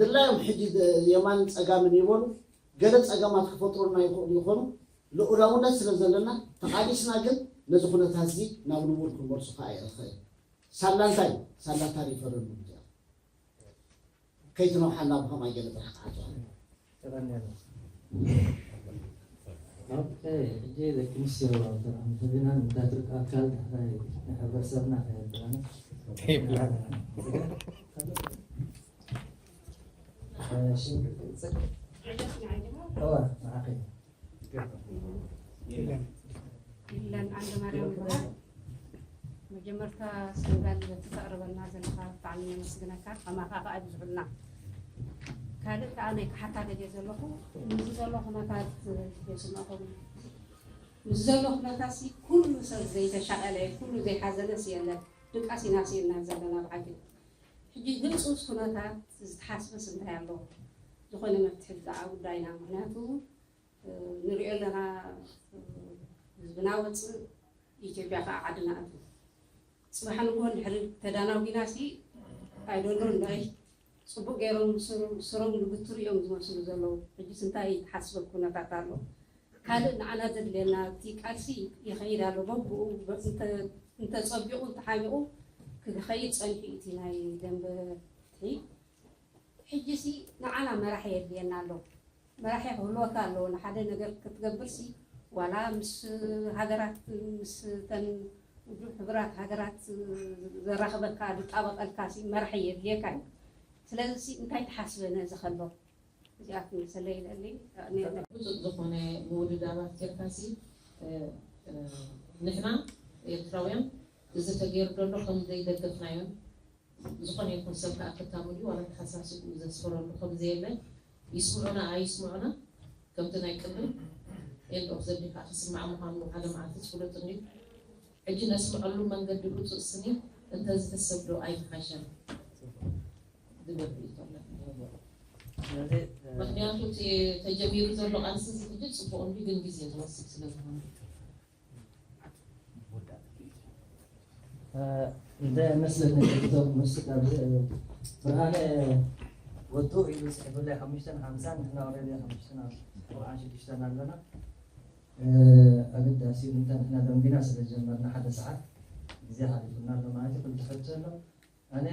ድላዮም ሕጂ የማንን ፀጋምን ይበሉ ገለ ጸገማት ክፈጥሩልና ይኽእሉ ይኾኑ። ልኡላውነት ስለ ዘለና ተቓሊስና ግን ነዚ ኩነታት እዚ ናብ ንቡር ክንመልሶ ከኣ ይኽእል። ሳላ እንታይ? ሳላ እታ ሪፈረንዱም እዚኣ። ከይትነውሓልና ብኸማይ ገለ ጥራሕ ክዓጽዋ። ተቐንያና። ኦኬ፣ ሕጂ ደቂ ኣንስትዮ ተራእምቲ ቢናን እንዳትርቅ ኣካል ናይ ሕብረተሰብና ከየብላና። እሺ፣ እዋ፣ ንዓኺ። ኢለን ዓንደ ማርያም ይበሃል። መጀመርታ ሰንጋል በቲ ተቕርበልና ዘለኻ ብጣዕሚ ነመስግነካ። ከማኻ ከኣ ይብዝሑልና። ካልእ ከኣ ናይ ክሓታ ደልየ ዘለኹ፣ ምስዚ ዘሎ ኩነታት የስምዕኹም። ምስዚ ዘሎ ኩነታት ሲ ኩሉ ሰብ ዘይተሻቐለ፣ ኩሉ ዘይሓዘነ ሲ የለን። ድቃስ ኢና ስኢንና ዘለና ብሓቂ። ሕጂ ህጹጽ ኩነታት ዝተሓስበስ እንታይ ኣሎ? ዝኾነ መፍትሒ ዝደኣ ጉዳይና። ምኽንያቱ ንሪኦ ኣለና፣ ህዝብና ወፅእ፣ ኢትዮጵያ ከዓ ዓድና ኣትዩ። ፅባሕ ንግሆ እንድሕሪ ተዳናጒና ሲ ኣይደሎን ዳይ ፅቡቅ ገይሮም ስሩ- ስሮም ዝግትሩ እዮም ዝመስሉ ዘለዉ። ሕጂስ እንታይ ትሓስበ ኩነታት ኣሎ? ካልእ ንዓና ዘድልየና እቲ ቃልሲ ይኸይድ ኣሎ። በብኡ በ- እንተ- እንተፀቢቑ እንተሓሚቑ ክኸይድ ፀኒሑ እዩ እቲ ናይ ደንበ ፍትሒ። ሕጂ ሲ ንዓና መራሒ የድልየና ኣሎ። መራሒ ክህልወካ ኣለዎ። ንሓደ ነገር ክትገብር ሲ ዋላ ምስ ሃገራት ምስ ተን ውድብ ሕቡራት ሃገራት ዘራኽበካ ዝጣበቐልካ ሲ መራሒ የድልየካ እዩ። ስለዚ ሲ እንታይ ትሓስበ ነዚ ከሎ እዚኣ ክምልሰለይ ይደሊ። ብፁዕ ዝኾነ ምውድዳባት ጌርካ ሲ ንሕና ኤርትራውያን እዚ ተገይሩ ዘሎ ከም ዘይደገፍናዮን ዝኾነ ይኹን ሰብ ከዓ ክታሙ ድዩ ዋላ ተሓሳስብኡ ዘስፈረሉ ከም ዘየለ ይስምዑና ኣይስምዑና ከምቲ ናይ ቅድም end of the day ከዓ ክስማዕ ምዃኑ ሓደ መዓልቲ ዝፍለጥ እንድዩ። ሕጂ ነስምዐሉ መንገዲ ብፁዕ ስኒ እንተዝሕሰብ ዶ ኣይምሓሸን ዝብል ርእይቶ ኣለኒ። ምክንያቱ እቲ ተጀሚሩ ዘሎ ቃልሲ እዚ ሕጂ ፅቡቅ እንዲ ግን ግዜ ዝወስድ ስለ ዝኾነ እንደ መስለኒ ዶክተር መስክ ኣብዚ ብርሃነ ወጡ ኢሉ ፅሒፉለይ ሓሙሽተን ሓምሳን ንሕና ወረደ ሓሙሽተን ኣርባዓን ሽዱሽተን ኣለና። ኣገዳሲ እዩ እንተ ንሕና ደንቢና ስለ ዝጀመርና ሓደ ሰዓት ግዜ ሓሊፉና ኣሎ ማለት እዩ። ክልተ ሕቶ ኣሎ። ኣነ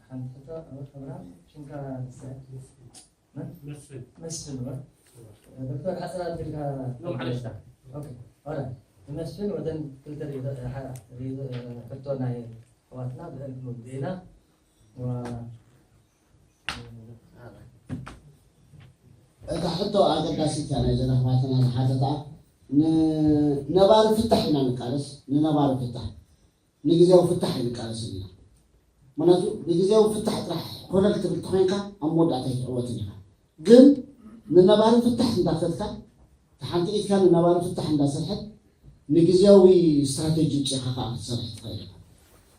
ሓንቲ ሕቶ ኣብርሃም ሽንካ መስፍን መስፍን ዶክተር ሓፅር ኣቢልካ ንመስፍን ወደን ክልተ ሕቶ ናይ ኣሕዋትና ብዕልፊ ወዲእና። እታ ሕቶ ኣገዳሲት እያ። ናይዘን ኣሕዋትና ዝሓተታ ንነባሪ ፍታሕ ኢና ንቃለስ፣ ንነባሪ ፍታሕ፣ ንግዜያዊ ፍታሕ ኣይንቃለስን ኢና። ምክንያቱ ንግዜያዊ ፍታሕ ጥራሕ ኮለል ትብል ተኮይንካ ኣብ መወዳእታ ኣይትዕወትን ኢኻ። ግን ንነባሪ ፍታሕ እንዳከድካ፣ እታ ሓንቲ ኢድካ ንነባሪ ፍታሕ እንዳሰርሐት ንግዜያዊ ስትራተጂ ውፅኢኻ ከዓ ክትሰርሕ ትኽእል ኢኻ።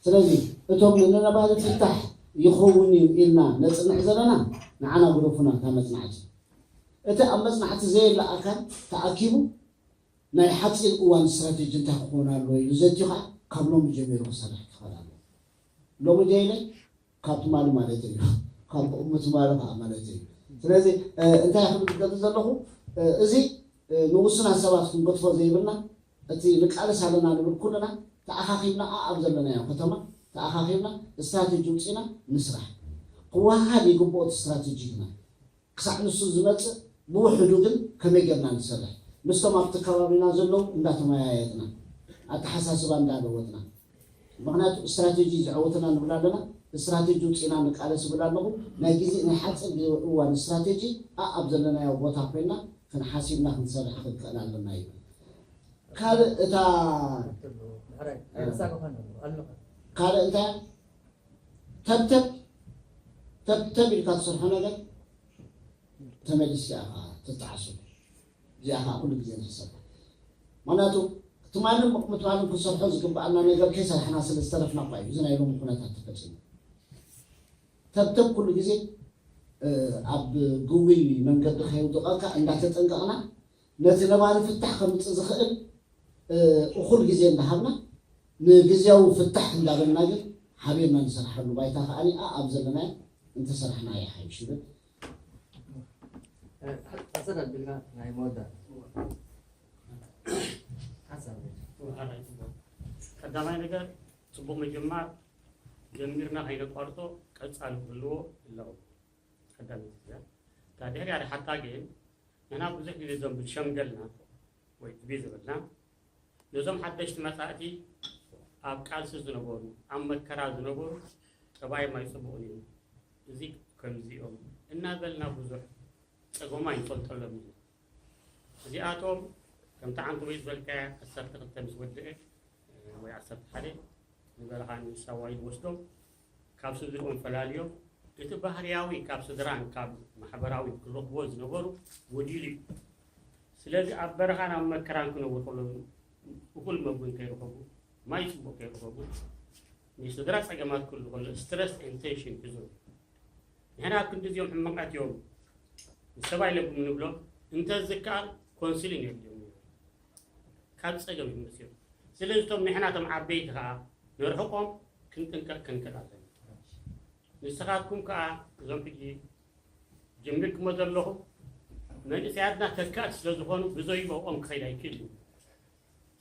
ስለዚ እቶም ንነባሪ ፍታሕ ይኸውን እዩ ኢልና ነፅንዕ ዘለና ንዓና ግደፉና እታ መፅናዕቲ። እቲ ኣብ መፅናዕቲ ዘየለ ኣካል ተኣኪቡ ናይ ሓፂር እዋን ስትራተጂ እንታይ ክኸውን ኣለዎ ኢሉ ዘትዩ ከዓ ካብ ሎሚ ጀሚሩ ክሰርሕ ክኽእል ኣለዎ። ሎሚ ደይለ ካብ ትማሊ ማለት እዩ፣ ካብ ቅድሚ ትማሊ ከዓ ማለት እዩ። ስለዚ እንታይ ክብል ዝደሊ ዘለኹ፣ እዚ ንውሱናት ሰባት ክንገድፎ ዘይብልና፣ እቲ ንቃለስ ኣለና ንብል ኩልና ተኣኻኺብና ኣብ ዘለናዮ ከተማ ተኣኻኺብና ስትራተጂ ውፂና ንስራሕ። ክወሃሃድ ይግብኦ እቲ ስትራተጂ ግና ክሳዕ ንሱ ዝመፅእ ብውሕዱ ግን ከመይ ጌርና ንሰርሕ ምስቶም ኣብቲ ከባቢና ዘለዉ እንዳተመያየጥና ኣተሓሳስባ እንዳለወጥና። ምኽንያቱ ስትራተጂ ዘዐወተና ንብል ኣለና፣ ስትራተጂ ውፅኢና ንቃለስ ይብል ኣለኹ። ናይ ግዜ ናይ ሓፂር ግዜ እዋን ስትራተጂ ኣኣብ ዘለናዮ ቦታ ኮይና ክንሓሲብና ክንሰርሕ ክንክእል ኣለና ይብል። ካልእ እታ ካልእ እንታይ ተብተብ ተብተብ ኢልካ ትሰርሖ ነገር ተመሊስካ ኢኻ ትጠዓሶ። እዚኣ ከዓ ኩሉ ግዜ ንሕሰባ። ምክንያቱ ትማልን ምትማልን ክንሰርሖ ዝግበኣና ነገር ከይሰራሕና ስለ ዝተረፍና እኳ እዩ እዚ ናይ ሎሚ ኩነታት ተፈፂሙ። ተብተብ ኩሉ ግዜ ኣብ ግጉይ መንገዲ ከየውድቐካ እንዳተጠንቀቕና ነቲ ነባሪ ፍታሕ ከምፅእ ዝኽእል እኹል ግዜ እንዳሃብና ንግዝያዊ ፍታሕ እንዳበልና ግን ሓቢርና ንሰርሓሉ ባይታ ከዓ ኣብ ዘለናዮ እንተሰራሕናዮ ይሓይሽ ይብል። ሓሳብ ኣቢልና ናይ መወዳእታ ሓሳብ። ቀዳማይ ነገር፣ ጽቡቕ ምጅማር፣ ጀሚርና ከይነቋርጾ ቀጻሊ ክህልዎ ኣለዎ። ቀዳመይቲ እዚኣ። እታ ድሕሪኣ ሓታ ግን ንሕና ብዙሕ ግዜ እዞም ብሸምገልና ወይ ዕብይ ዝበልና ነዞም ሓደሽቲ መጻእቲ ኣብ ቃልሲ ዝነበሩ፣ ኣብ መከራ ዝነበሩ ጠባዮም ኣይጽቡቕን እዩ፣ እዚ ከምዚ እዮም እናበልና ብዙሕ ጸገሞም ኣይንፈልጠሎምን ኢና። እዚኣቶም ከምቲ ዓንተቦይ ዝበልካያ ዓሰርተ ክልተ ምስ ወድአ ወይ ዓሰርተ ሓደ ንበረኻ ንሳዋ ኢሉ ወስዶም ካብ ስድርኦም ፈላልዮም እቲ ባህርያዊ ካብ ስድራን ካብ ማሕበራዊ ክረኽብዎ ዝነበሩ ጎዲሉ እዩ። ስለዚ ኣብ በረኻን ኣብ መከራን ክነብሩ ከለዉ እኹል መግቢ ከይረኸቡ፣ ማይ ጽቡቕ ከይረኸቡ፣ ናይ ስድራ ጸገማት ክህሉ ከሎ ስትረስ ኤንድ ቴንሽን ክህሉ። ንሕና ኣብ ክንዲ እዚኦም ሕማቓት እዮም ንሰብ ኣይለብም ንብሎም፣ እንተዝከኣል ኮንስሊን የድልዮም እዩ። ካብ ጸገም ይመጽኦም። ስለዚ እቶም ንሕና እቶም ዓበይቲ ከኣ ንርሕቆም ክንጥንቀቕ ክንክእል ኣለና። ንስኻትኩም ከኣ እዞም ሕጂ ጀሚርኩሞ ዘለኹም መንእሰያትና ተካእቲ ስለ ዝኾኑ ብዘይቦኦም ክኸይድ ኣይክእልን እዩ።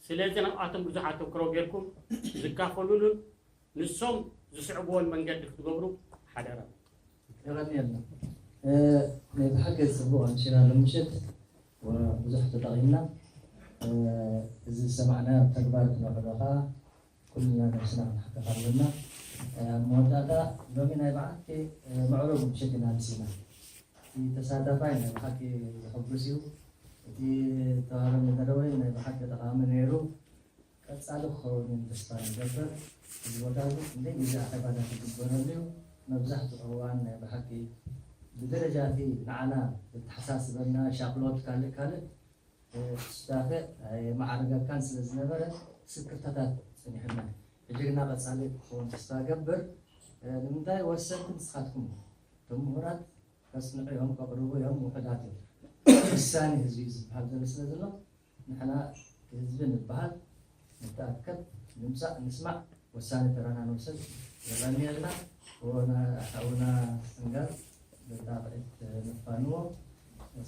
ስለዚ ናብኣቶም ብዙሕ ኣተኩሮ ጌርኩም ዝካፈሉሉን ንሶም ዝስዕብዎን መንገዲ ክትገብሩ ሓደራ። የቐንየልና። ናይ ብሓቂ ጽቡቕ ኣምሲና ሎምሸት ብዙሕ ተጠቒምና። እዚ ዝሰማዕናዮ ኣብ ተግባር ክነውዕሎ ከዓ ኩልና ነብስና ክንሕከኽ ኣለና። ኣብ መወዳእታ ሎሚ ናይ ብሓቂ ምዕሩግ ምሸት ኢና ኣምሲና። እቲ ተሳታፋይ ናይ ብሓቂ ዘሐጉስ እዩ። እቲ ተባባሪ መደረ እውን ናይ ብሓቂ ጠቓሚ ነይሩ። ቀጻሊ ክኸውን እዩ ተስፋ ንገብር። እዚ ቦታ እዚ ክንደይ ግዜ ኣኼባታት ይግበረሉ እዩ። መብዛሕትኡ እዋን ናይ ብሓቂ ብደረጃ እቲ ንዓና ዘተሓሳስበና ሻቕሎት ካልእ ካልእ ሱታፌ ኣይመዓረገካን ስለ ዝነበረ ስክፍታታት ጸኒሑና። ሕጂ ግና ቀጻሊ ክኸውን ተስፋ እገብር። ንምንታይ ወሰንቲ ንስኻትኩም እቶም ምሁራት ከጽንዑ እዮም፣ ከቕርቡ እዮም፣ ውሑዳት እዮም። ውሳኔ ህዝቢ እዩ ዝበሃል ዘሎ ስለ ዘሎ ንሕና ህዝቢ ንበሃል፣ ንተኣከብ፣ ንምጻእ፣ ንስማዕ፣ ወሳኒ ተራና ንውሰድ። የቐንየልና። ወና ሓውና ስንጋር በጣቂት ንፋንዎ።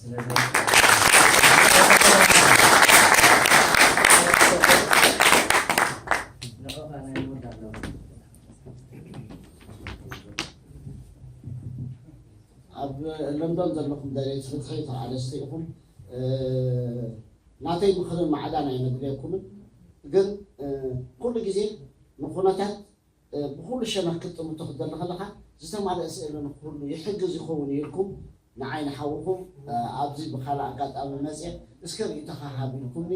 ስለዚ ንዕኻ ናይ ምውድ ኣለዎ። ኣብ ለንዶን ዘለኹም ደለይቲ ፍትሒ ተቓለስቲ ኢኹም። ናተይ ምኽርን ማዕዳን ኣይነድልየኩምን፣ ግን ኩሉ ግዜ ንኹነታት ብኹሉ ሸነኽ ክትጥምቶ ክትደሊ ከለኻ ዝተማልአ ስእሊ ንክህሉ ይሕግዝ ይኸውን ኢልኩም ንዓይ ንሓውኹም ኣብዚ ብኻልእ ኣጋጣሚ መፅየ እስከ ርእይቶኻ ሃብ ኢልኩምኒ።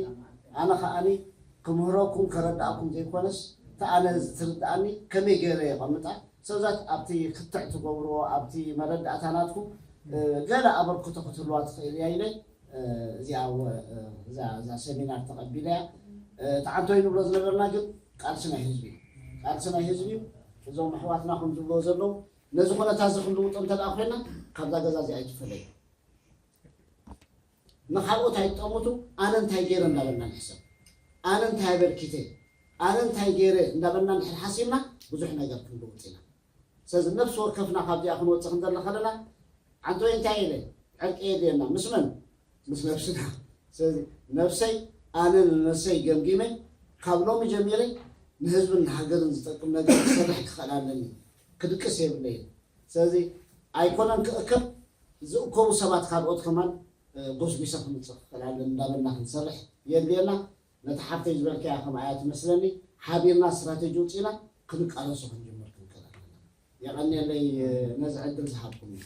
ኣነ ከኣኒ ክምህረኩም ከረድኣኩም ዘይኮነስ እቲ ኣነ ዝትርድኣኒ ከመይ ገይረ የቐምጣ። ሰብዛት ኣብቲ ክትዕ ትገብርዎ ኣብቲ መረዳእታ ናትኩም ገለ ኣበርክቶ ክትህልዋ ትኽእል እያ ኢለ እዚኣ እዛ ሰሚናር ተቐቢለያ። እቲ ዓንቶይ ንብሎ ዝነበርና ግን ቃልሲ ናይ ህዝቢ እዩ። ቃልሲ ናይ ህዝቢ እዩ። እዞም ኣሕዋትና ከም ዝብልዎ ዘለዉ ነዚ ኩነታት እዚ ክንልውጦ እንተ ደኣ ኮይና ካብዛ ገዛ እዚኣ ኣይትፈለዩ። ንኻልኦት ኣይትጠምቱ። ኣነ እንታይ ገይረ እንዳበልና ንሕሰብ። ኣነ እንታይ ኣበርኪተ፣ ኣነ እንታይ ገይረ እንዳበልና እንድሕር ሓሲብና ብዙሕ ነገር ክንልውጥ ኢና። ስለዚ ነፍሲ ወከፍና ካብዚኣ ክንወፅእ ክንደሊ ከለና ዓንቶይ እንታይ ኢለ ዕርቂ የድልየና ምስ መን? ምስ ነብስና። ስለዚ ነብሰይ ኣነ ንነብሰይ ገምጊመ ካብ ሎሚ ጀሚረ ንህዝብን ንሃገርን ዝጠቅም ነገር ክሰርሕ ክኽእል ኣለኒ። ክድቅስ የብለይን። ስለዚ ኣይኮነን ክእከብ ዝእከቡ ሰባት ካልኦት ከማን ጎስጒሰ ክምፅእ ክኽእል ኣለኒ እንዳበልና ክንሰርሕ የድልየና። ነቲ ሓፍተይ ዝበልካያ ከምኣ እያ ትመስለኒ። ሓቢርና ስትራተጂ ውፂእና ክንቃለሶ ክንጅምር ክንክእል ኣለና። የቐንየለይ ነዚ ዕድል ዝሃብኩምኒ።